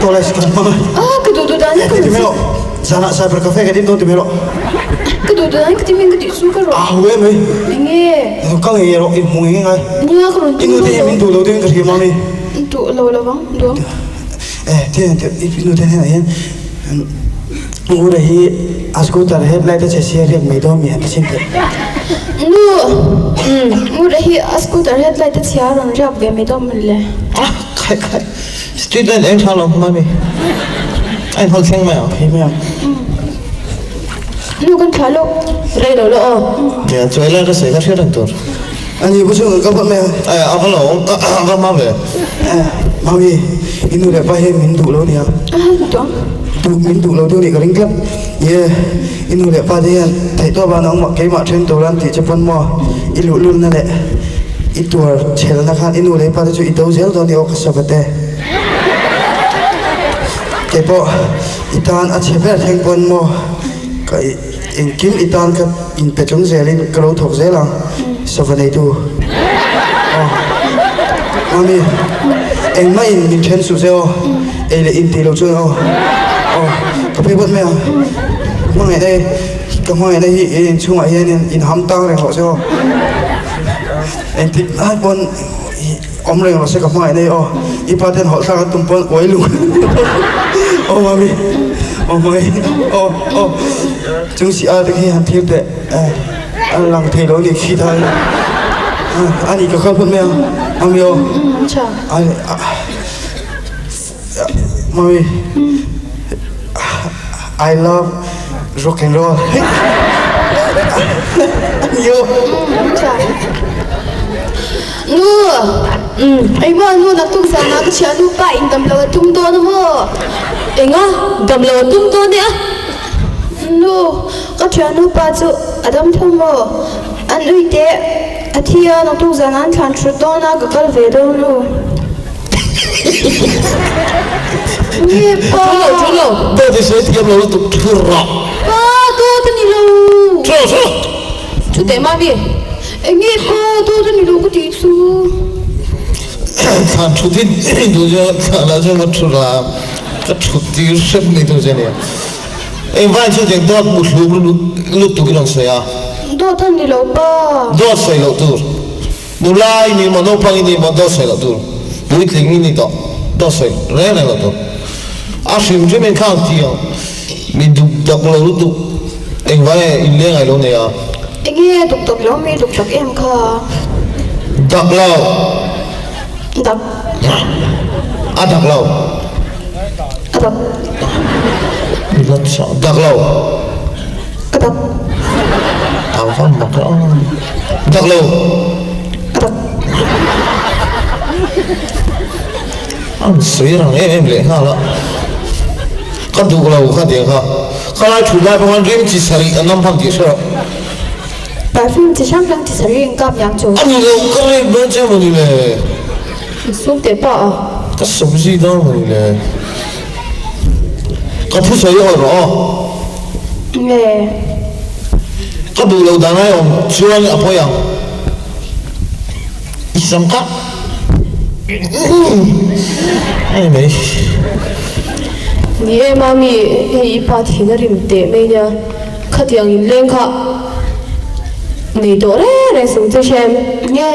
B: tawlai kan hmang a.
A: Ah ka duh duh dan in ka
B: ti mai rawh. Zana cyber cafe ka din dawn ti mai rawh.
A: Ka duh duh dan ka ti mai ka tih chu ka rawh.
B: A hu em mai.
A: Enge.
B: Kal ngei rawh inhmuh ngei ngai.
A: Nia ka rawn
B: I nu te hi min duh lo deuhin ka hria mami.
A: Duh lo lovang duang.
B: Eh thian i nu te hnenah hian Ngura hi a scooter headlight a chhe sia riak mai dawn mi han ti chhin teh.
A: Nu, Ngura hi a scooter headlight a chhia a rawn riak ve mai dawn mawn le.
D: Ah, khai khai. Street light eng tha lo mami. A inhawl thleng mai ang.
B: Thei mai ang.
A: Nu kan thlah lawk.
E: Rei lo la aw.
D: Nia, chuai lai ka sawi kha hriat reng tur.
B: Ani pu chhung kan kal phawt mai ang.
D: Eh, a va lo, a va hma ve.
B: Eh, mami, i nu leh pa hi min duh lo nia.
A: Duh?
B: Duh, min duh lo deuh nih ka ring tlat. Ye, i nu leh pa te hian theihtawp a nangmah keimah then tur an tih che pawn maw? I luhlulna leh i tuar chhelna khan i nu leh i pa te chu i do zel dawn i aw ka sava te. Keipawh i tan a chhe ber thleng pawn maw? Ka engkim i tan ka inpe chung zelin ka lo thawk zel ang sava neitu aw mami engmah in min then suh che aw ei leh in tih loh chuan aw aw ka phei phawt mai ang hmangaihna hi ka hmangaihna hi i inchhungah hian in ham tang reng rawh se aw engtik lai pawn Awm reng rawh se ka hmangaih nei aw, i pa ten hawlh thlak an tum pawn uai lung aw mami aw hmangaih aw aw chung si a te khi han thlir teh eh a lang thei lo ni khi ta a ni ka kal phawt mai ang mami aw mami I love rock and roll ani aw.
A: Nu! Engmaw nu naktuk zanah ka thiannu pa in damlo a tum dawn a maw?
E: Enga? Damlo a tum dawn e a?
A: Nu, ka thiannu pa chu a dam tho maw? An ui teh, a thi a, naktuk zanah an thlan thut dawn a, ka kal ve dawn nu. Nge pa?
D: Thu lo, thu lo. Dawt i sawi thiam lo lutuk, thu rawh.
A: Pa, dawt a ni lo.
D: Thu lo, thu lo.
E: Thu teh mami.
A: Enge pa dawt a ni lo ka tih chu.
D: Thlan thut hi duh chu thlan ah chuan ka thu la ka thut tir hrep mai tur che ania. Engvai chu tiang dawt muhlum lutuk i rawn sawi a.
A: Dawt a ni lo pa.
D: Dawt sawi loh tur. Nula i ni maw naupang i ni maw dawt sawi loh tur. Puitling i ni tawh dawt sawi reng reng loh tur. A hrim hrim in khang tiang mi duk dak lo lutuk. Engvai e in leng ai lo nei a?
A: Enge duk tak lo mi duk tak em kha?
D: Dak lo.
A: Dak.
D: A dak lo.
A: A dak.
D: Dak lo.
A: A dak.
D: A va mak a. Dak lo.
A: A dak.
D: An sawi rang em em leh nghal a. Ka duh lo kha tiang kha. Ka lai thut lai pawh khan rim chi sarih an awm hman tih hre rawh.
A: Perfume chi hrang hrang chi sarih in kap niang chu.
D: A ni lo, ka rate dawn che mawni le.
E: Sum teh pah a.
D: Ka sum zui dawn mawni le. Ka thusawi awih rawh aw.
A: Nge.
D: Ka duh lo dan ai awm chuan a pawi ang. I sam kha a ni mai.
E: Ni e mami, hei i pa thin a rim teh mai nia, khatiang in leng kha nei tawh reng reng sung che hrem. Nge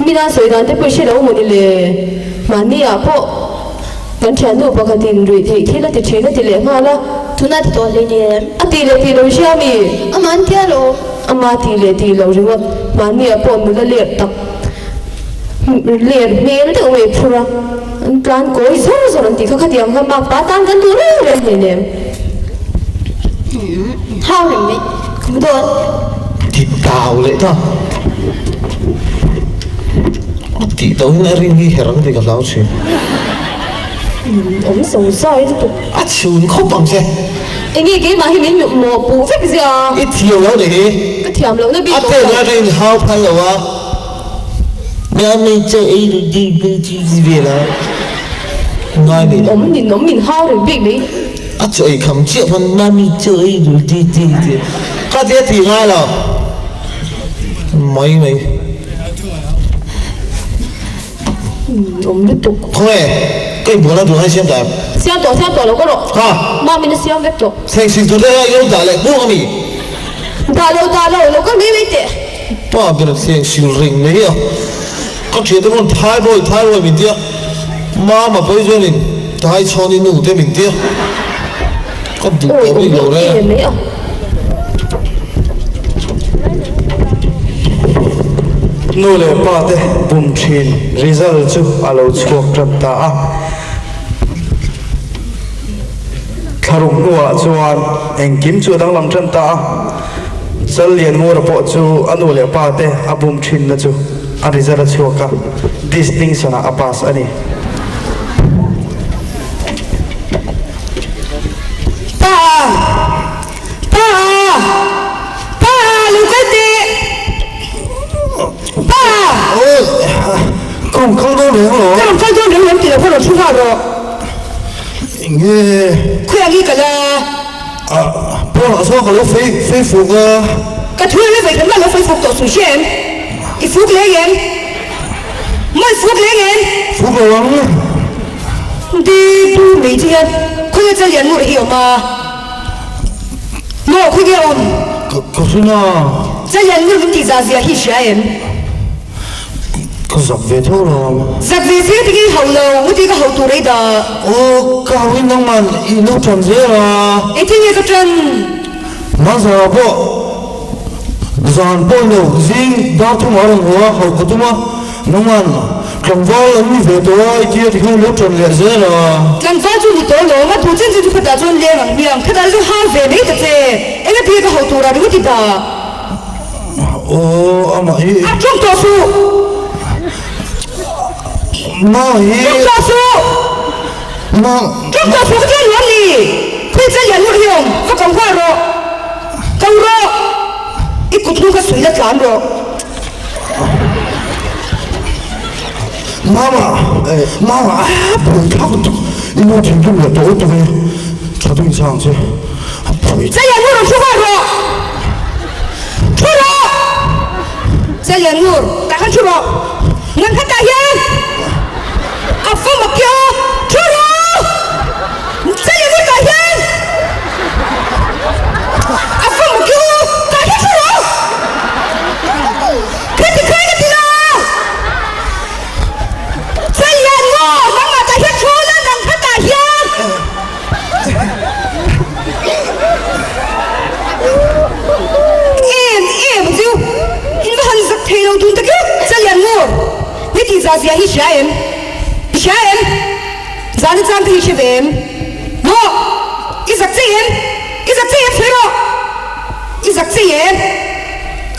E: mina sawi dan te pawh i hre lo maw ni le, mahni ah pawh kan thiannu pakhatin ruih theih thil a ti thin a ti leh nghal a.
A: Tuna ti tawh hlei ni em?
E: A tih leh tih lo i hria mi?
A: Amah an tia lo.
E: Ama tih leh tih loh ringawt mahni-ah pawh nula ler tak ler hmel deuh mai phur a, an tlan kawi zawr zawr an tih kha khatiang kha makpa tan kan duh reng reng hleinem.
A: Hau reng mai ka hmu dawn.
D: Ti tau leh ta. A tih tawh hian a rin hi her ang tih ka hlau thin.
E: Awm zo zai lutuk.
D: A chhun khawp ang che.
E: Enge keimah hi min mawh puh vek zia.
D: I thiam lo nih hi.
E: Ka thiam lohna bik
D: A
E: awm
D: pen
E: lo.
D: lai atangin hau phal lo a. Mami chaw ei duh ding ding chi chi vel a. Ngai nei lo.
E: Awm ninawm min hau reng bik mai.
D: A chaw ei kham chiah pawn mami chaw ei duh ding ding ti. Ka tia ti ngai lo. Mai mai.
E: Awm lutuk.
D: Khawnge ka inbual a duh ang i siam ta em?
E: Siam tawh siam tawh lo ka rawh.
D: Ha.
E: Mami'n a siam vek tawh.
D: Thleng sil tur te hian i lo dah leh buk a mi?
E: Dah lo dah lo, lo kal mai mai teh.
D: Pa ber thleng sil reng mai a. Ka thian te pawn thyroid thyroid min tia. Mama pawh hi chuanin thaichhawn i nu te min tia. Ka duh tawh bik lo reng a.
B: Nu leh pa te bum thin result chu a lo chhuak tan ta a. Thlaruk hnuah chuan engkim chu a danglam tan ta a. Challianmura pawh chu a nu leh pa te a bum thinna chu a result a chhuak a, distinction ah a pass a ni.
A: Pa! Pa! Pa! Lo kal teh! Pa!
D: Oi! Ka rawn kal dawn reng lo.
A: Ka rawn kal dawn reng lo ti lo kha rawn thu nghal rawh.
D: Enge?
A: Khawiah nge ka la?
D: Ah, pawnah chuan ka lo fei fei fuk a.
A: Ka thu eng e vei khan lo fei fuk tawh suh hria em? I fuk leng em? Maw i fuk leng em?
D: Fuk lo ang.
A: Di du mai chu hian khawnge chalian ngur hi awm a? Maw khawnge awm?
D: Ka ka hrin a.
A: Chalian ngur min tih zah zia hi hria em?
D: Ka zak ve tho lo ang.
A: Zak ve zia te hi hauh lo, nguti ka hauh tur ei dah.
D: Aw ka hauh in nangman i lo tan zel a.
A: Engtin nge ka tan?
D: Hmanzara pawh zan pawh lo zing dar thum a rawn haw a, hauh ka tum a. Nangman tlangval an ni ve tawh a, i tia tikhan lo tan leh zel a.
A: Tlangval chu ni tawh lo, a tu chen chen chu khatah chuan leng ang hmiang, khatah chu hau ve mai ta che, enga tia ka hauh turah ringawt i dah.
D: Aw amah hi.
A: A tawng tawh suh.
D: Mah hi.
A: Tawng tawh suh.
D: Mah.
A: Tawng tawh suh ka chuan luam ni. Khawi chal lian ngawr hi awm, va ko nghal rawh. Ko rawh. I kut hnung kha sui la tlan rawh.
D: Mama, mama, a pui thak tuk. I nu thinrim leh tawh tuk e. Tha deuhin chang che. A pui.
A: Chalian ngur thu nghal rawh. Thu rawh. Chalian ngur, tah khan thu rawh. Nang kha tah hian a fam a kio. Thu rawh. Chalian ngur tah hian a fam a kio. Tah hian thu rawh. Khati khai ka ti lo. Chalian ngur, nangmah tah hian thu la, nang kha tah hian. Em em chu in va han zak thei lo dun tak e Chalian ngur ni tih zah zia hi hria em? I hria em? Zahna chang te hi hre ve em? Maw? I zak chei em? I zak chei em sawi rawh? I zak chei em?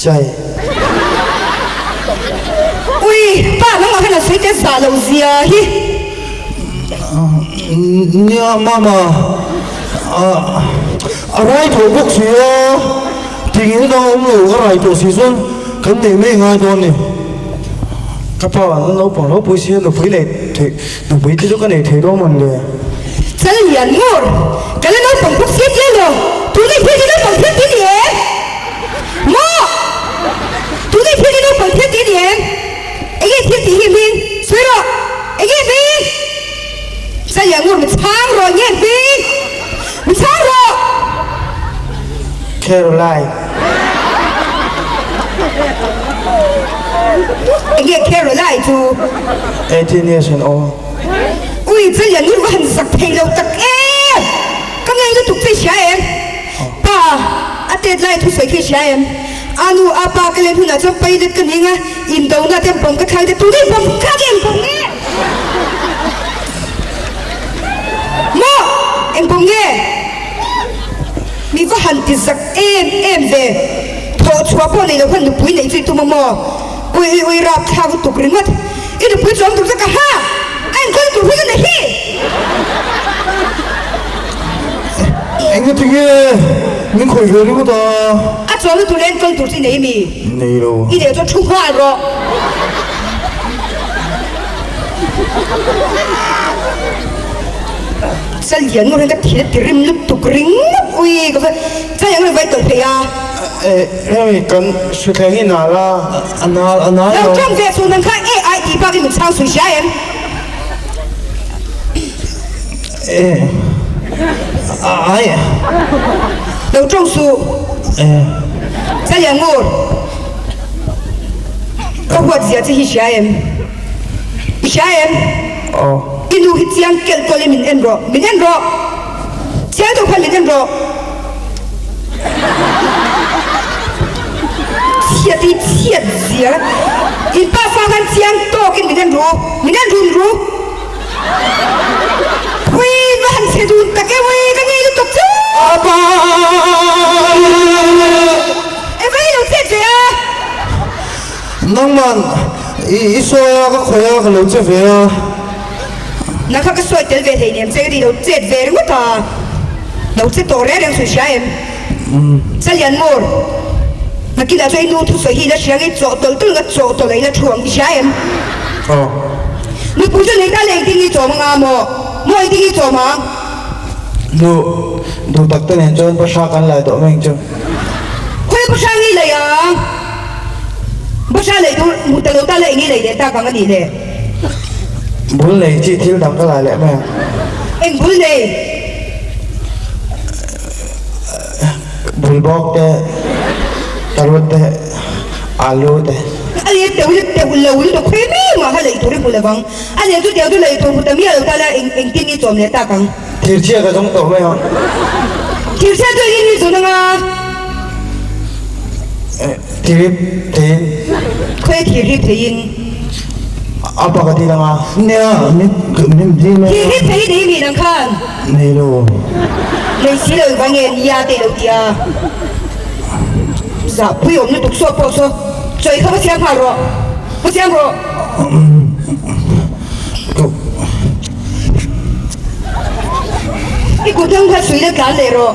B: Chai.
A: Ui pa nangmah khan an sawi te zah loh zia hi.
D: Nia mama a rai tawh bawk si a, tingin dang awm lo ka rai tawh si chuan kan neih mai ngai dawn ni.
B: Ka pa an la naupang ropui si a nupui nei thei nupui te chu ka nei thei dawn mawn le.
A: Chal lian ngur ka la naupang bawk si tia lo tuna i phir hi naupang phian ti ni em? Maw? Tuna i phir hi naupang phian ti ni em? Enge thil tih hi hming? Sawi rawh! Enge hming? Zalian ngur mi chhang rawh enge hming? Mi chhang rawh!
B: Caroline.
A: Enge Caroline chu?
B: 18 years and old.
A: Ui Zalian ngur va han zak thei lo tak em! Ka ngei lutuk che i hria em? Pa, a tet lai thusawi khi i hria em? A nu, a pa ka len hunah chuan pilot ka ning a. Indona te bawm ka thlai te tun in bawm kha nge eng bawm nge? Maw? Eng bawm nge? Mi va han ti zak em em ve. Thawh chhuah pawh nei lo khan nupui neih chu i tum a maw?
F: Ui ui ui rapthlak lutuk ringawt. I nupui chuang tur chu ka ha! A enkawl tur hi ka nei hi!
B: Engati nge min khawih ve ringawt a?
F: A chuang lutuk leh enkawl tur chu i nei mi?
B: Nei lo.
F: I neih chuan thu nghal rawh. Chalian ngawr hian ka thil a ti rim lutuk ringawt. Ui ka va Chalian ngawr hi va enkawl phei a.
B: Hemi kan hrithleng hi nal a, a nal a nal lo.
F: Lo tawng ve chhun ang kha e ai tih bak in min chhang sui hria em?
B: E ai.
F: Lo tawng suh.
B: E.
F: Chalian ngur. Ka huat zia che hi hria em? I hria em?
B: Aw.
F: I nu hi chiang kelh kawlh in min en rawh. Min en rawh. Chiang deuh khan min en rawh. Chhiat hi chhiat zia. In pa fa khan chiang tawkin min en ru. Min en run ru. Ui va han chhe dun tak e ui ka ngei lutuk chu.
B: Apa!
F: E va i lo chet ve a.
B: Nangman i sawi a ka khawih a ka lo che ve a.
F: Nang kha ka sawi tel ve hlei nem che ka ti lo chet ve ringawt a, lo che tawh reng reng chu i hria em? Chalian Mur, nakinah chuan i nu thusawi hi i la hria nge chawh tawlh tawlh nga chawh tawlh ah i la thu ang i hria em?
B: Aw.
F: Nupui chu nei ta le engtin nge i chawm anga maw? Maw engtin nge i chawm ang?
B: Nu, duh tak te nen chuan bahra kan lai tawh mai ang chu.
F: Khawi bahra nge i lei ang? Bahra lei tur hmu ta lo ta la eng nge i lei leh tak ang a nih le?
B: Bul nei chi thil dang ka la leh mai ang.
F: Eng bul nei?
B: Bul bawk te, carrot te, alu te.
F: A leh teuh leh teuh lo lutuk khawi mai mah kha lei tur i hmu lo vang. A leh chu teuh chu lei tur hmu ta miah lo ta la eng engtin nge chawm leh tak ang?
B: Thirchhia ka zawng tawh mai ang.
F: Thirchhia chu engin nge zawn anga?
B: Thirip theiin.
F: Khawi thirip theiin?
B: A pa ka ti lang a. Nia, min min dil a.
F: Thirip thei nei mi nang khan?
B: Nei lo.
F: Nei si lo engvang nge nia te lo ti a. Zahpui awm lutuk saw pawh saw chawi kha va siam nghal rawh. Va siam rawh. I kut ang kha sui la tlan leh rawh.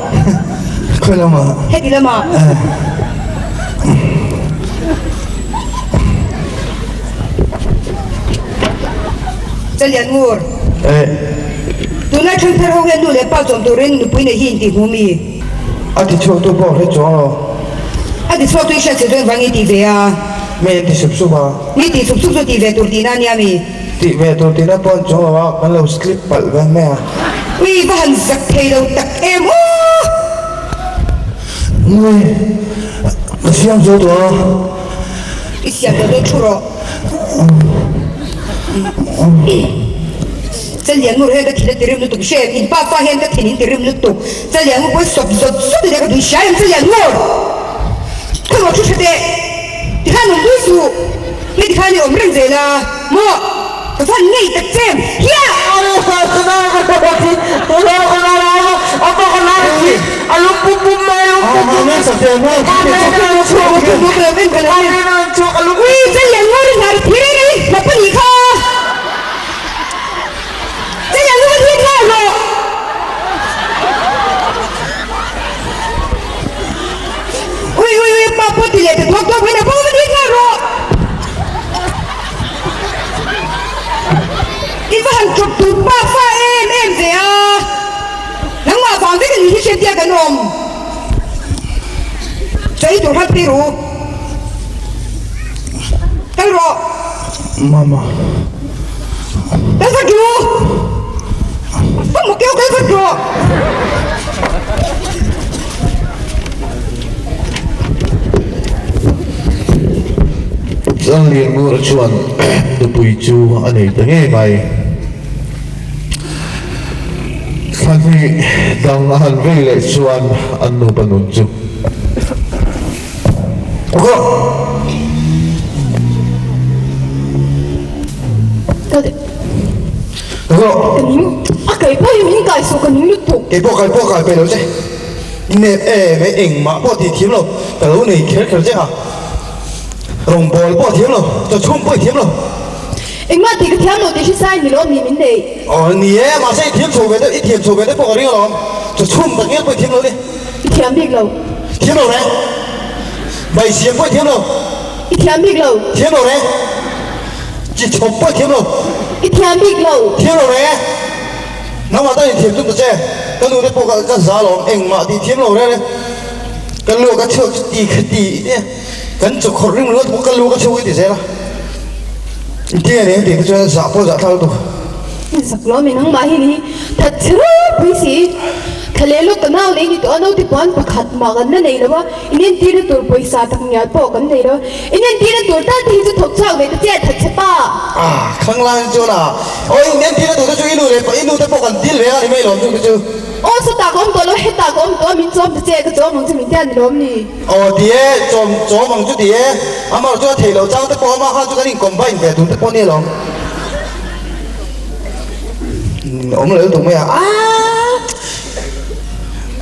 B: Khawi lamah?
F: Heti lamah. Chalian ngur. Tunlai ṭhangthar ho hian nu leh pa chawm turin nupui nei hi intih hmu mi?
B: A ti chhuak tu pawh hre chuang lo.
F: A ti chhuak tu i hriat che chuan vang i ti ve a.
B: Mi an ti sup sup a.
F: Mi ti sup sup chu ti ve tur tihna a nia mi?
B: Tih ve tur tihna pawh an chuang lo a, kan lo slip palh ve mai a.
F: Ui va han zak thei lo tak em aw!
B: Nui, ka siam zo tawh a.
F: I siam tawh dawn thu rawh. Chalian ngur hian ka thin a ti rim lutuk hre em, in pa pa hian ka thin in ti rim lutuk. Chalian ngur pawh hi sawp zawt zawt ania ka duh hria em Chalian ngur! Khaw thu hre teh, tikhan awm dui suh. Nge tikhan i awm reng zel a maw? Ka chuan ngei tak che hiah! Ui Chalian ngur i hnar thi rei rei hlap a nih kha! Chalian ngur ka thi nghal rawh! Ui ui ui pa pawh ti leh ta thuak thuak mai na pawh va thi nghal rawh. I va han chawp tur pa fa em em ve a. Nangmah vang vek a ni hi hriat kan awm. Chawi tur khan phei ru. Kal rawh.
B: Mama.
F: Kal vat ru. Ka kal vat rawh.
D: Zanglianngura chuan nupui chu a nei ta ngei mai. Thla hnih dang a han vei leh chuan an nupa nun chu.
A: A kai pawh hi min kai suh ka ning lutuk.
B: Kei pawh kai pawh kai pe lo che. Nep em e engmah pawh tih thiam lo ka lo nei kher kher che a.
C: Rawngbawl pawh a thiam lo, chaw chhum pawh i thiam lo.
A: Engmah tih ka thiam lo tih hrisain ni lawm ni min neih.
C: Aw ni e, mahse i thiam chho ve deuh, i thiam chho ve deuh pawh ka ring alawm. Chaw chhum tak ngial pawh i thiam lo ni.
A: I thiam bik lo.
C: Thiam lo reng. Bai siam pawh i thiam lo.
A: I thiam bik lo.
C: Thiam lo reng. Chi chhawp pawh i thiam lo.
A: I thiam bik lo.
C: Thiam lo reng e. Nangmah tan inthiam tum ta che. Ka nu te pawh ka ka za alawm, engmah tih thiam lo reng e. Ka lu ka chhuak chu ti kha ti nia. Kan chaw khawrh ring ringawt pawh ka lu ka chhuak i ti zel a. Engtin nge ni tih kha chuan zah pawh zah thlak lutuk.
A: Zak lo mi nangmah hi ni that chhe ropui si. Thla leh lawk ka nau nei ni tawh a, naute puan pakhat mah kan la nei lo a, inentirna tur pawisa tak ngial pawh kan nei lo a, inentirna tur tal te hi chu thawk chhuak ve ta che that chhe pa.
C: Ah, khanglang chuan a, aw inentirna tur te chu i nu leh i nu te pawh kan dil ve a ni mai lawm chu te chu.
A: Aw sawtah ka awm tawh lo, hetah ka awm tawh a, min chawm ta che, ka chawm ang chu min tia ni lawm ni.
C: Aw ti e, chawm chawm ang chu ti e, amaherawh chu a theih loh chang te pawh ama kha chu kan in combine ve tur te pawh nia lawm. Awm lo lutuk mai a, aaa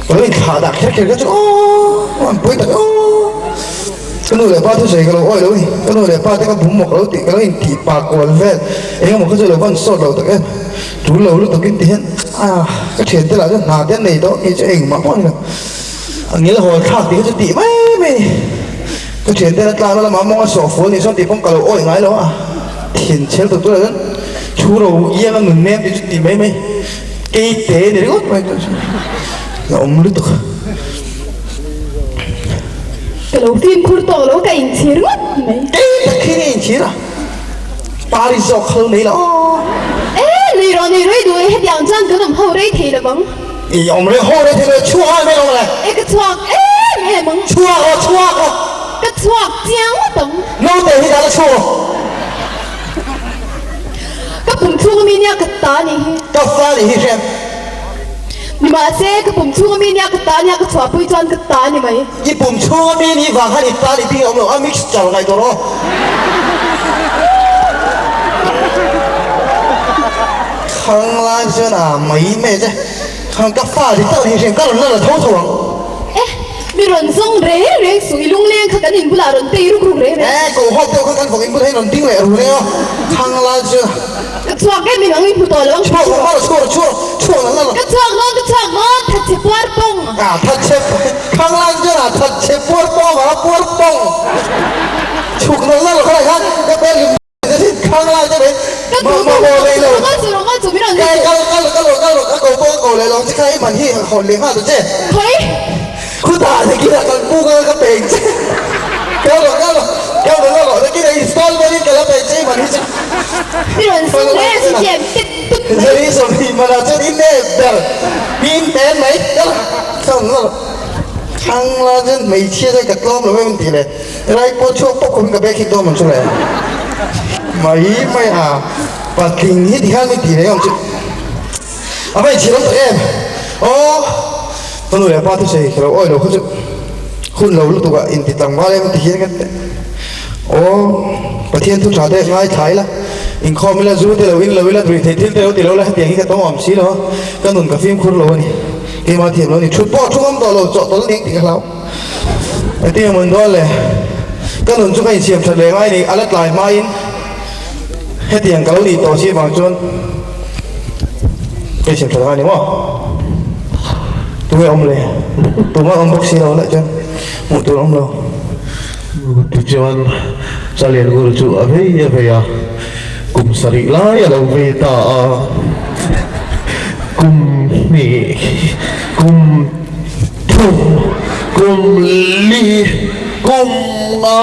C: ka lo inthlah dah kher kher kha chu aww an pawi tak aww ka nu leh pa thusawi ka lo awih lo a ni, ka nu leh pa te ka bum maw ka lo tih ka lo intih pah kual vel eng emaw kha chu lo van sawt lo tak em tul lo lutuk in ti hian aaa ka thiante lah chuan hna te an nei tawh kei chu engmah pawh a ni lo. A ngil hawl thlak tih kha chu tih mai mai a ni. Ka thiante la tlakna lamah mawng a sawh fual nih chuan tih pawm ka lo awih ngai lo a, thin chhel tur tur ah chuan thu ro iang a nun nem tih chu tih mai mai kei te ni ringawt mai chu la awm lutuk.
A: Ka lo fimkhur tawk lo ka inchhir ngawt mai.
C: Kei tak khi ni inchhir a, Paris zawk kha lo nei la aw.
A: E, nei rawh nei rawh i duh e, hetiang chuan kan awm ho rei thei lo vang.
C: I awm reh haw reh thei lo chhuak a mai lo le.
A: E ka chhuak em em ang.
C: Chhuak aw chhuak aw.
A: Ka chhuak chiang ngawt ang.
C: Naute hi dah la chhuak aw.
A: Ka pum chhung ami nia ka ta ni hi.
C: Ka fa ni hi hrem.
A: Nimahse ka pum chhung ami nia ka ta nia ka chhuahpui chuan ka ta ni mai.
C: I pum chhung ami ni vang khan i ta ni bik a awm lo a mixture ngaihtuah rawh aw. Khang lai chuan a mai mai che. Khang ka fa dik tak hi hriat ka rawn la la tho tho ang.
A: E, mi rawn zawng reng reng suh i lungleng kha kan in bulah rawn tei ruk ruk reng reng.
C: E, ko hawk deuh kha kan vawk in bulah hian rawn ding leh ru reng a, khang lai chuan.
A: Ka chhuak em in ang i hmu tawh lo ang.
C: Chhuak rawh, chhuak rawh, chhuak rawh, chhuak la la la.
A: Ka chhuak dawn, ka chhuak dawn, thatchhe puar pawng.
C: A, thatchhe, khang lai chuan a thatchhe puar pawng a, puar pawng. Chhuk la la la khalai khan ka bel.
A: Ka duh duh lo chu rawh chu rawh chu min rawn zui duh. Khawi? Mi rawn zui reng chu chian tet tut
C: mai. Helai pawh chhuak pawp khawpin ka bag hi dawn ang chu le. Mai mai a, patling hi tikhan mi tih reng ang chu. A va inchhir awm tak em? Aw, ka nu leh pa thusawi ka lo awih lo kha chu hun lo lutuk ah inti tlangval em ti hian ka ti. Aw, Pathian thu tha te ngaithla ila, inkhawm ila, zu te lo in lo ila, ruihtheih thil te lo ti lo ila hetiang hi ka tawng awm si lo a, ka nun ka fimkhur lo a ni. Keimah thiam lo a ni. Thut pawh thu ngam tawh lo, chawhtawlh ning tih ka hlau. Engtin emaw in dawn le? Ka nun chu ka insiam that leh ngai ni, a la tlai hmain hetiang ka lo nih tawh si avang chuan ka insiam that ngai ni maw? Tunge awm le? Tumah awm bawk si lo lah chuan hmuh tur awm lo.
D: Tichuan Chalian Guru chu a vei a vei a, kum sarih lai a lo vei ta a, kum hnih kum. Thum, kum li, kum nga,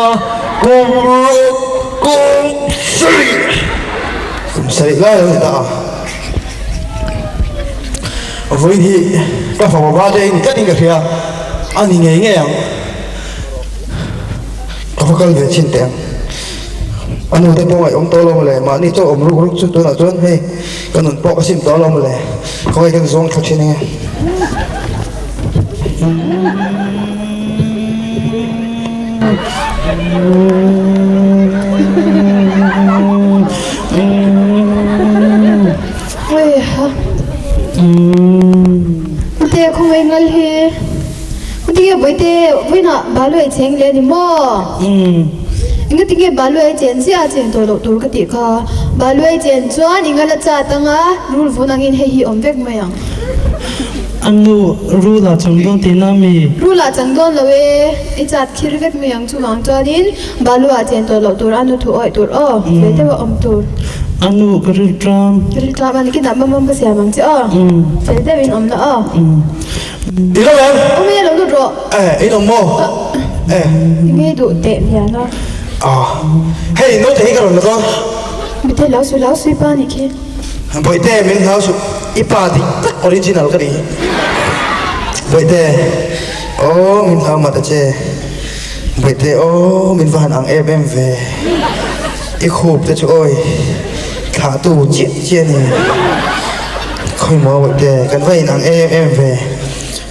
D: kum ruk, kum sarih.
C: Kum sarih lai lo ni ta a. Vawiin hi ka fapa birthday ni tlatin ka hria a ni ngei ngei ang. Ka va kal ve chhin teh ang. A nu te pawh ngaihawm tawh lo mawle, mahni chaw awm ruk ruk chu tunah chuan hei ka nun pawh ka sim tawh lo mawle, khawngaih kan zawng thla thin ange.
A: Ute khawngaih ngal hi Ute vawiinah balu ei cheng leh a ni maw? Engatinge Baluai chen chiah a chen tawh loh tur ka tih kha. Baluai chen chuan i ngal a chat anga rul vun angin hei hi awm vek mai ang.
G: A nu, Rul ah chang dawn tihna mi?
A: Rul ah chang dawn lo e, i chat khir vek mai ang chuvang chuanin Balu ah chen tawh loh tur a nu thu awih tur aw, fel deuh a awm tur.
G: A nu, ka rilṭam.
A: Ka rilṭam a ni, kinah mamawm ka siam ang che aw, fel deuhin awm la aw.
B: I lo em?
A: Awm e, lo lut rawh.
B: Eh, in awm maw? Eh.
A: Enge duh teh mial a?
B: Ah, hei naute hi ka rawn la dawn.
A: Mite hlau suih hlau suih pa nih khi.
B: Bawihte, min hlau suh, i pa dik tak original ka nih hi. Bawihte, aw min hlau mah ta che. Bawihte, aw min va han ang em em ve. I khup te chu awi thlahtu chiah chiah a ni. Khawimaw Bawihte, kan va inang em em ve.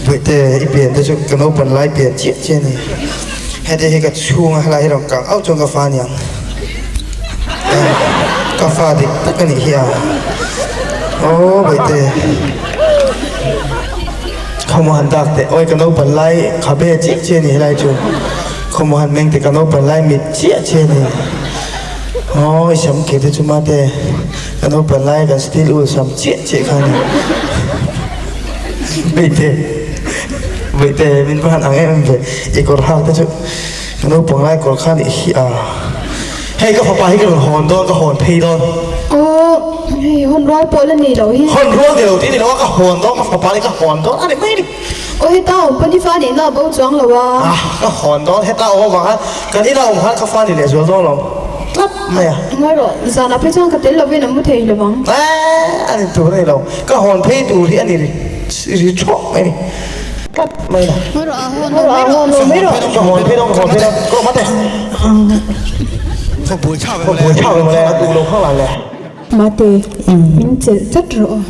B: Bawihte, i pian te chu ka naupan lai pian chiah chiah a ni. Hete hi ka chhunga helai hi rawn kang auh chuan ka fa aniang. Ka fa dik tak a nih hi a. Aw Bawihte. Khawmaw han dak teh. Awi ka naupan lai khabe chiah chiah a ni helai chu. Khawmaw han meng teh ka naupan lai mit chiah chiah a ni. Aw i sam kir te chu mate ka naupan lai kan steel ul sam chiah chiah kha a ni. Bawihte Bawihte min va han ang em em ve i kawr hak te chu ka naupang lai kawr kha a nih hi a. Hei ka fapa hi ka rawn hawn dawn ka hawn phei dawn.
A: Aw hei hawn rual pawh la nei lo hi.
B: Hawn rual ni lo tih ni lo a ka hawn dawn ka fapa hi ka hawn dawn a ni mai a ni.
A: Aw heta awm pawn i fa nihna a bo chuang lo a.
B: Ah ka hawn dawn heta awm avang khan kan ina awm khan ka fa ni leh zual dawn lo tlat mai a.
A: Ngawi rawh zanah phei chuan ka tel lovin a mu thei lo vang.
B: Eh a ni tur a ni lo ka hawn phei tur hi a ni ri thuak mai a ni tlat mai a.
A: Ngawi rawh a hawn lo mai rawh. Ka hawn phei dawn
B: ka hawn phei dawn ka hawn phei dawn ka awm a te. Ka buai thlak ve mawle a duh lo khang lan le.
A: Mate, min chelh tlat rawh aw.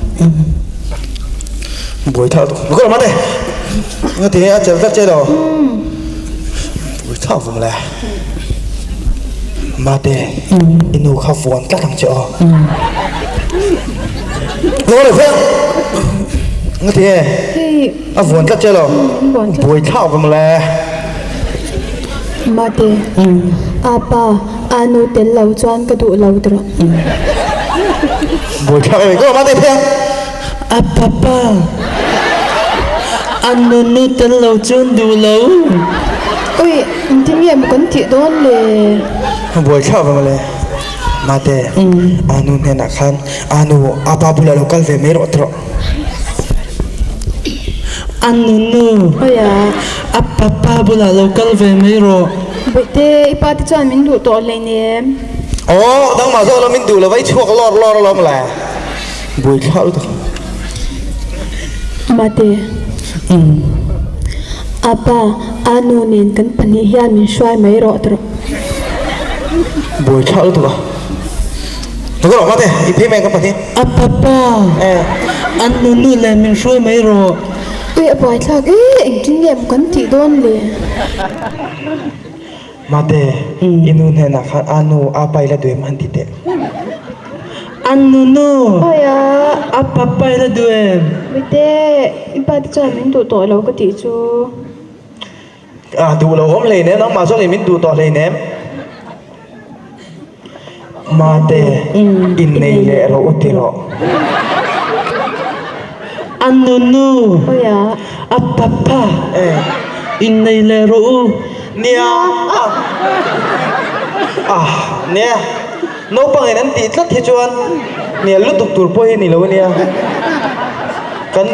B: Buai thlak tuk. Ka mate. Nga ti a chelh tlat che lo. Buai thlak vum le. Mate, i nu kha vuan tlat ang che aw. Lo le fe. Nga ti e. A vuan tlat che lo. Buai thlak vum le.
A: Mate, apa, a nu tel lo chuan ka duh lo tawh.
B: Buai thlak em ka mate phei ang.
G: A papa, a nu nu tel lo chuan duh lo.
A: Oi, engtin nge maw kan tih dawn le?
B: Buai thlak ve mawle. Mate, a nu hnenah khan a nu apa bulah lo kal ve mai rawh tawh.
G: A nunu, a papa bulah lo kal ve mai rawh.
A: Bawihte, i pa te chuan min duh tawh hleinem.
B: Aw, nangmah zawk lo min duh lo va, i chhuak lawr lawr alawm le. Buaithlak lutuk.
A: Mate, apa, a nu nen kan pahnih hian min hruai mai rawh tawh.
B: Buaithlak lutuk a. Ka rawh mate, i phei mai ang ka pahnih.
G: A papa, an nunu leh min hruai mai rawh.
A: Ui a buaithlak e, engtin nge maw kan tih dawn le?
B: Mate, i nu hnenah khan a nu a pa i la duh em han ti teh.
G: An nunu, a papa i la duh em?
A: Mite, i pa te chuan min duh tawh lo ka tih chu.
B: A duh lo awm hleinem, nangmah zawkin min duh tawh hleinem. Mate, innei leh rawh u ti rawh.
G: A nunu, a papa, innei leh rawh u.
B: Nia, ah, nia, naupangin an tih tlat hi chuan hnial lutuk tur pawh hi ni lo ania. Kan,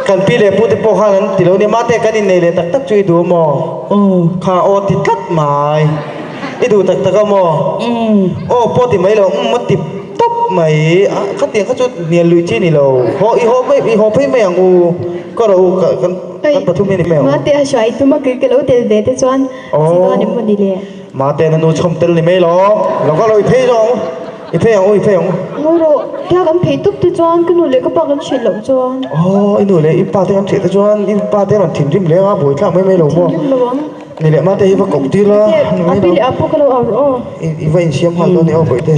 B: kan pi leh pute pawh khan an ti lo ania. Mate, kan innei leh tak tak chu i duh maw? Kha aw ti tlat mai. I duh tak tak a maw? Aw pawh ti mai lo, umm a ti tawp mai. A khatiang kha chu hnial lui chi ni lo. Haw i haw mai i haw phei mai ang u. Ka rawh u ka kan kan pathum hi ni mai ang u.
A: Mate a hruai tum a kei ka lo tel ve te chuan chi dawn em maw ni le?
B: Mate na nu chhawm tel ni mai lo. Lo ka lo i phei zawng ang u. I phei ang u i phei ang u.
A: Ngawi rawh, tia kan phei tup te chuan ka nu leh ka pa kan hrilh loh chuan.
B: Aw i nu leh i pa te kan hrilh te chuan i pa te rawn thinrim leng a buaithlak mai mai lo maw?
A: Thinrim lo ang.
B: Ni leh mate hi va koh tir la.
A: A pi leh a pu ka lo au rawh aw.
B: I va insiam nghal dawn ni aw Bawihte.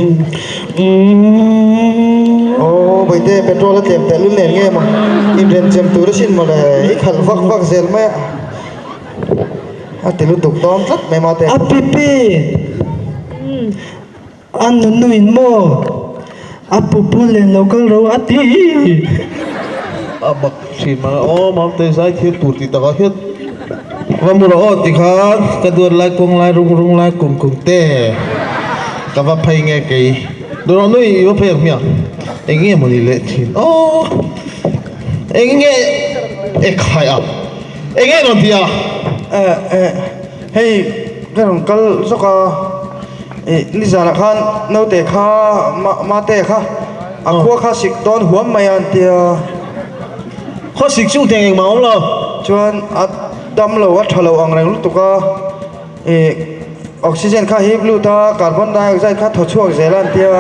B: Aw Bawihte petrol a tlem tehlul nen nge maw inrenchem tur asin mawle i khalh vak vak zel mai a.
C: A ti lutuk dawn tlat mai mate.
G: A pipi a nunu in maw a pupu len lo kal ro a ti.
D: A mak thin mang a aw mamte zai thil tur tih takah hian va mu rawh aw tikhan ka duat lai kawng lai rung rung lai kum kum te ka va phei nge kei duh rawh nui i va phei ang hmiang eng nge mawni leh thin aw eng nge e khai a eng nge rawn ti a.
C: Eh eh hei ka rawn kal zawk a ih nizanah khan naute kha mate kha a khua kha sik dawn huam mai a an tia.
D: Khaw sik chu teng engmah awm lo.
C: Chuan a dam lo a tha lo ang reng lutuk a ih oxygen kha hip lut a carbon dioxide kha thaw chhuak zel a an tia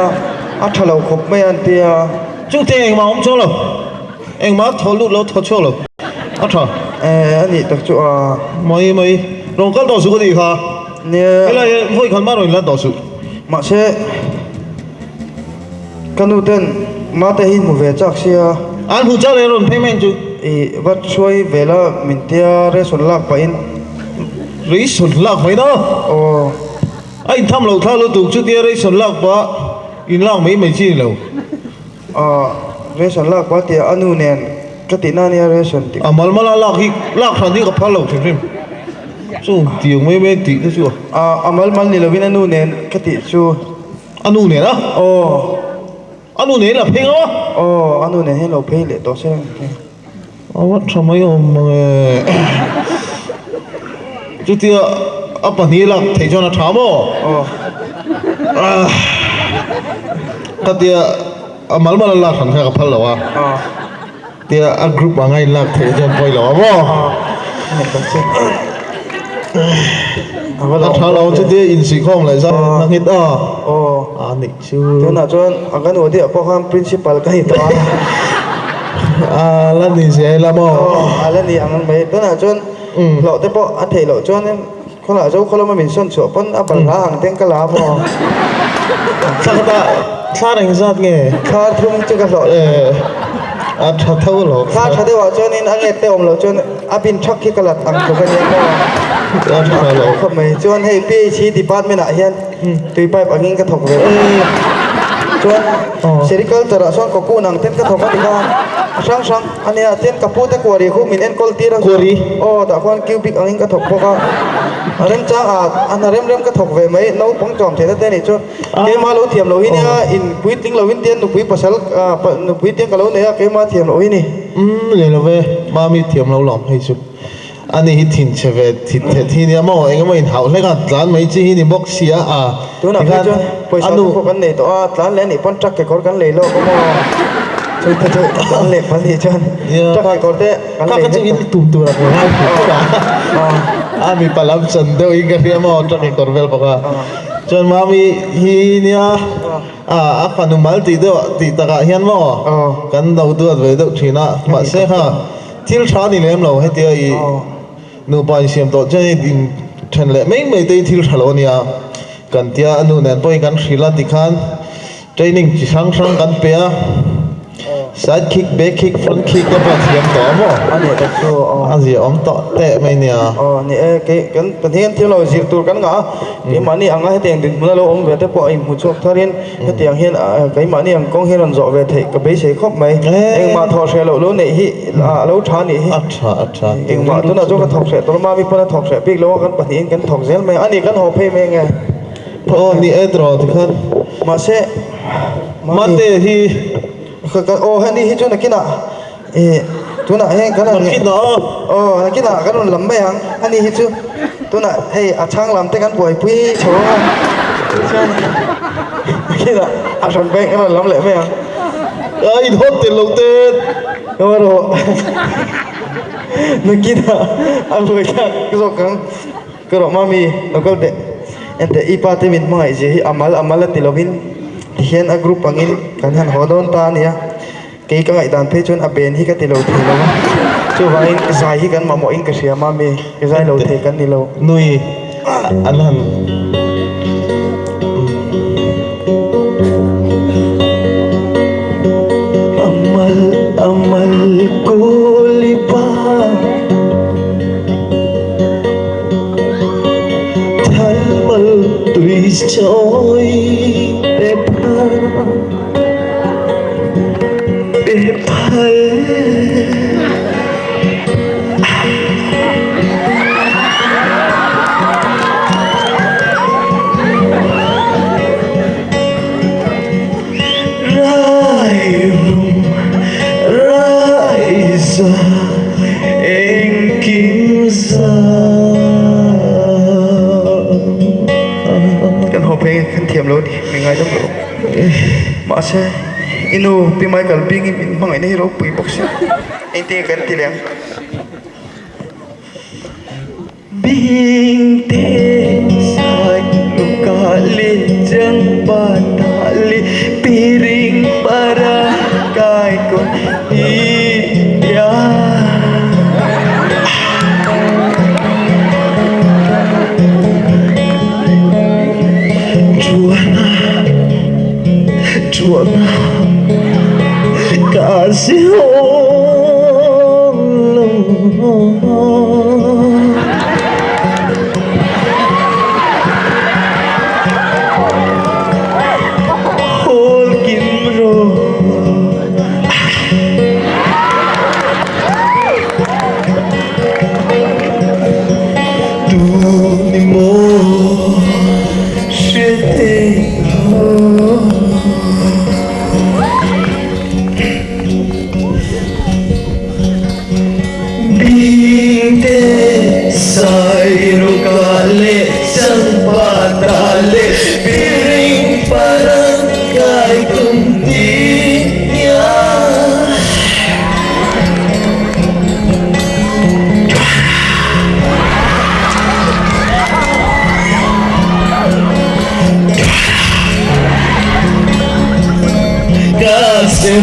C: a tha lo khawp mai a an tia.
D: Chu teng engmah awm chuang lo. Engmah thaw lut lo thaw chhuak lo. A tha.
C: Eh a nih tak chu a.
D: Mai mai. Rawn kal tawh suh ka tih kha.
C: Nia.
D: Helai hi vawi khat mah rawn inlan tawh suh.
C: Mahse ka nu ten mate hi hmu ve chak sia.
D: An hmu chak leh rawn phei mai ang chu.
C: I va hruai ve la min tia ration lak pahin.
D: Ration lak mai na.
C: Aw.
D: A intham loh thlak lutuk chutia ration lak pah inlak mai mai chi ni lo.
C: Aw ration lak pah tia a nu nen ka tih na nia ration tih.
D: A mal mala lak hi lak hran hi ka phal lo hrim hrim chu tiang mai mai tih te chu a.
C: A a mal mal ni lovin a nu nen ka tih chu.
D: A nu nen a?
C: Aw.
D: A nu nen la phei ngam a?
C: Aw a nu nen hian lo phei leh tawh se.
D: A va tha mai awm mang e. Chutia a pahnih lak theih chuan a tha maw?
C: Aw.
D: Khatia a mal mal a lak hran kha ka phal lo a.
C: Aw.
D: Tia a group anga in lak theih chuan pawi lo a maw?
C: Aw.
D: A tha lo chutia insuihkhawm leh zan a nghet a.
C: Aw.
D: A nih chu.
C: Tunah chuan a kan aw diah pawh khan principal ka ni tawh a.
D: A la ni zel a maw?
C: Aw a la ni ang mai. Tunah chuan hlawh te pawh a theih loh chuanin khawnah zo khaw lama min sawn chhuah pawn a balhla ang ten ka la maw?
D: Thla khatah thla reng zat nge?
C: Thla thum chu ka hlawh.
D: A tha tho lo.
C: Thla tha deuhah chuanin a nget te awm loh chuan a bin thak hi ka lat ang tluk a nia maw?
D: A tha lo.
C: Khawp mai. Chuan hei PHE department ah hian Tui pipe angin ka thawk ve bawk a. Chuan sericulture ah chuan cocoon ang ten ka thawk a ti kha a hrang hrang a nia. Tin ka pu te kuari khu min enkawl tir a.
D: Kuari?
C: Aw tah khuan cubic angin ka thawk bawk a. A remchang ah a hna rem rem ka thawk ve mai. Naupang tlawm theihna te nih chuan keimah lo thiam loh hi nia in puitling loin tian nupui pasal nupui tiang ka lo nei a keimah thiam loh hi ni.
D: Umm leh lo ve. Mami thiam lo lawm hei chu. Ani hi thinchhe ve thit thet hi nia maw engemaw inhauh hlek a tlan mai chi hi ni bawk sia a
C: Tunah phei chuan pawisa te pawh kan nei tawh a tlan leh anih pawn truck kekawr kan lei lawk a maw chu te chu tlan leh pahnih nih chuan truck kekawr te kan lei
D: vek tawh. Tum tur a ngai thut a a mipa lam chan deuh in ka hria maw truck kekawr vel bawk a chuan mami hi nia a a fanu mal tih deuh tih takah hian maw kan lo duat ve deuh thin a mahse kha Thil tha ni lem lo hetia i nupa insiam tawh chuan i in then leh mai mai te hi thil tha lo a nia. Kan tia a nu nen pawhin kan hrilh a tikhan training chi hrang hrang kan pe a, side kick, back kick, front kick te pawh a thiam tawh a maw?
C: A nih tak chu aw.
D: A zia awm tawh teh mai nia.
C: Aw ni e, kei kan pahnih hian thil lo zir tur kan ngah a, keimahni anga hetiang dinhmun a lo awm ve te pawh a inhmu chhuak tharin Hetiang hian keimahni ang kawng hi rawn zawh ve theih ka beisei khawp mai. Engmah thawh hreh loh lo neih hi a lo tha nih hi.
D: A tha a tha.
C: Engmah tunah chuan ka thawk hreh tawh lo, mami pawn a thawk hreh bik lo a, kan pahnihin kan thawk zel mai a. Ani kan haw phei mai ange.
D: Aw ni e tiraw tikhan.
C: Mahse
D: mami. Mate hi.
C: Aw heni hi chu nakinah. Ih tunah heng kan rawn
D: Nakinah a.
C: Aw nakinah kan rawn lam mai ang ani hi chu tunah hei a chhang lam te kan buaipui chho ang a chuan nakinah a hran peng kan rawn lam leh mai ang.
D: A inhawt tel lo te.
C: Aw rawh nakinah a buaithlak zawk ang ka rawh mami lo kal teh enteh i pa te min hmangaih zia hi a mal a mal a ti lovin tihian a group angin kan han haw dawn ta a nia. Kei ka ngaihdan phei chuan a ben hi ka ti lo thei lo a, chuvangin zai hi kan mamawhin ka hria mami, ka zai lo thei kan ni lo.
D: Nui an han.
G: Amal amal kawlipa. Chawi pe phal pe phal. Rai rum rai za engkim za.
B: Kan haw phei kan thiam lo ni, mi ngaidam lo. Mahse, i nu Pi Michael Bing-i min hmangaihna hi ropui bawk sia, engtin nge kan ti leh ang? Bingte sai lukali changpa tali piring para kai ko iya. Juana, Juana, ka si Bingte sairuka leh changpata leh piring parang kai tum tia. Ka se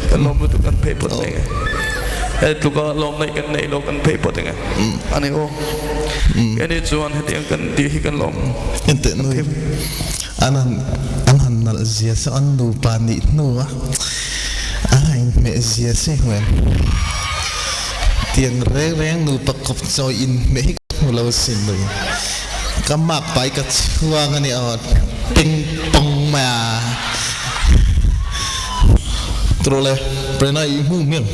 H: Kan lawm lutuk kan phei pawt mai nge. He tluka lawm naih kan neih lo kan phei pawt enge. A ni aw. Kei chuan hetiang kan tih hi kan lawm.
D: Enteh nui an han an han nalh zia chu an nupa nih hnu a an han inhmeh zia chu i hmu em? Tiang reng reng nupa kawp chawi inhmeh hi ka hmu lo sin nui. Ka mak pai ka chhuang a ni aw ping pong mai a. Trawle Prena i hmu hmiang.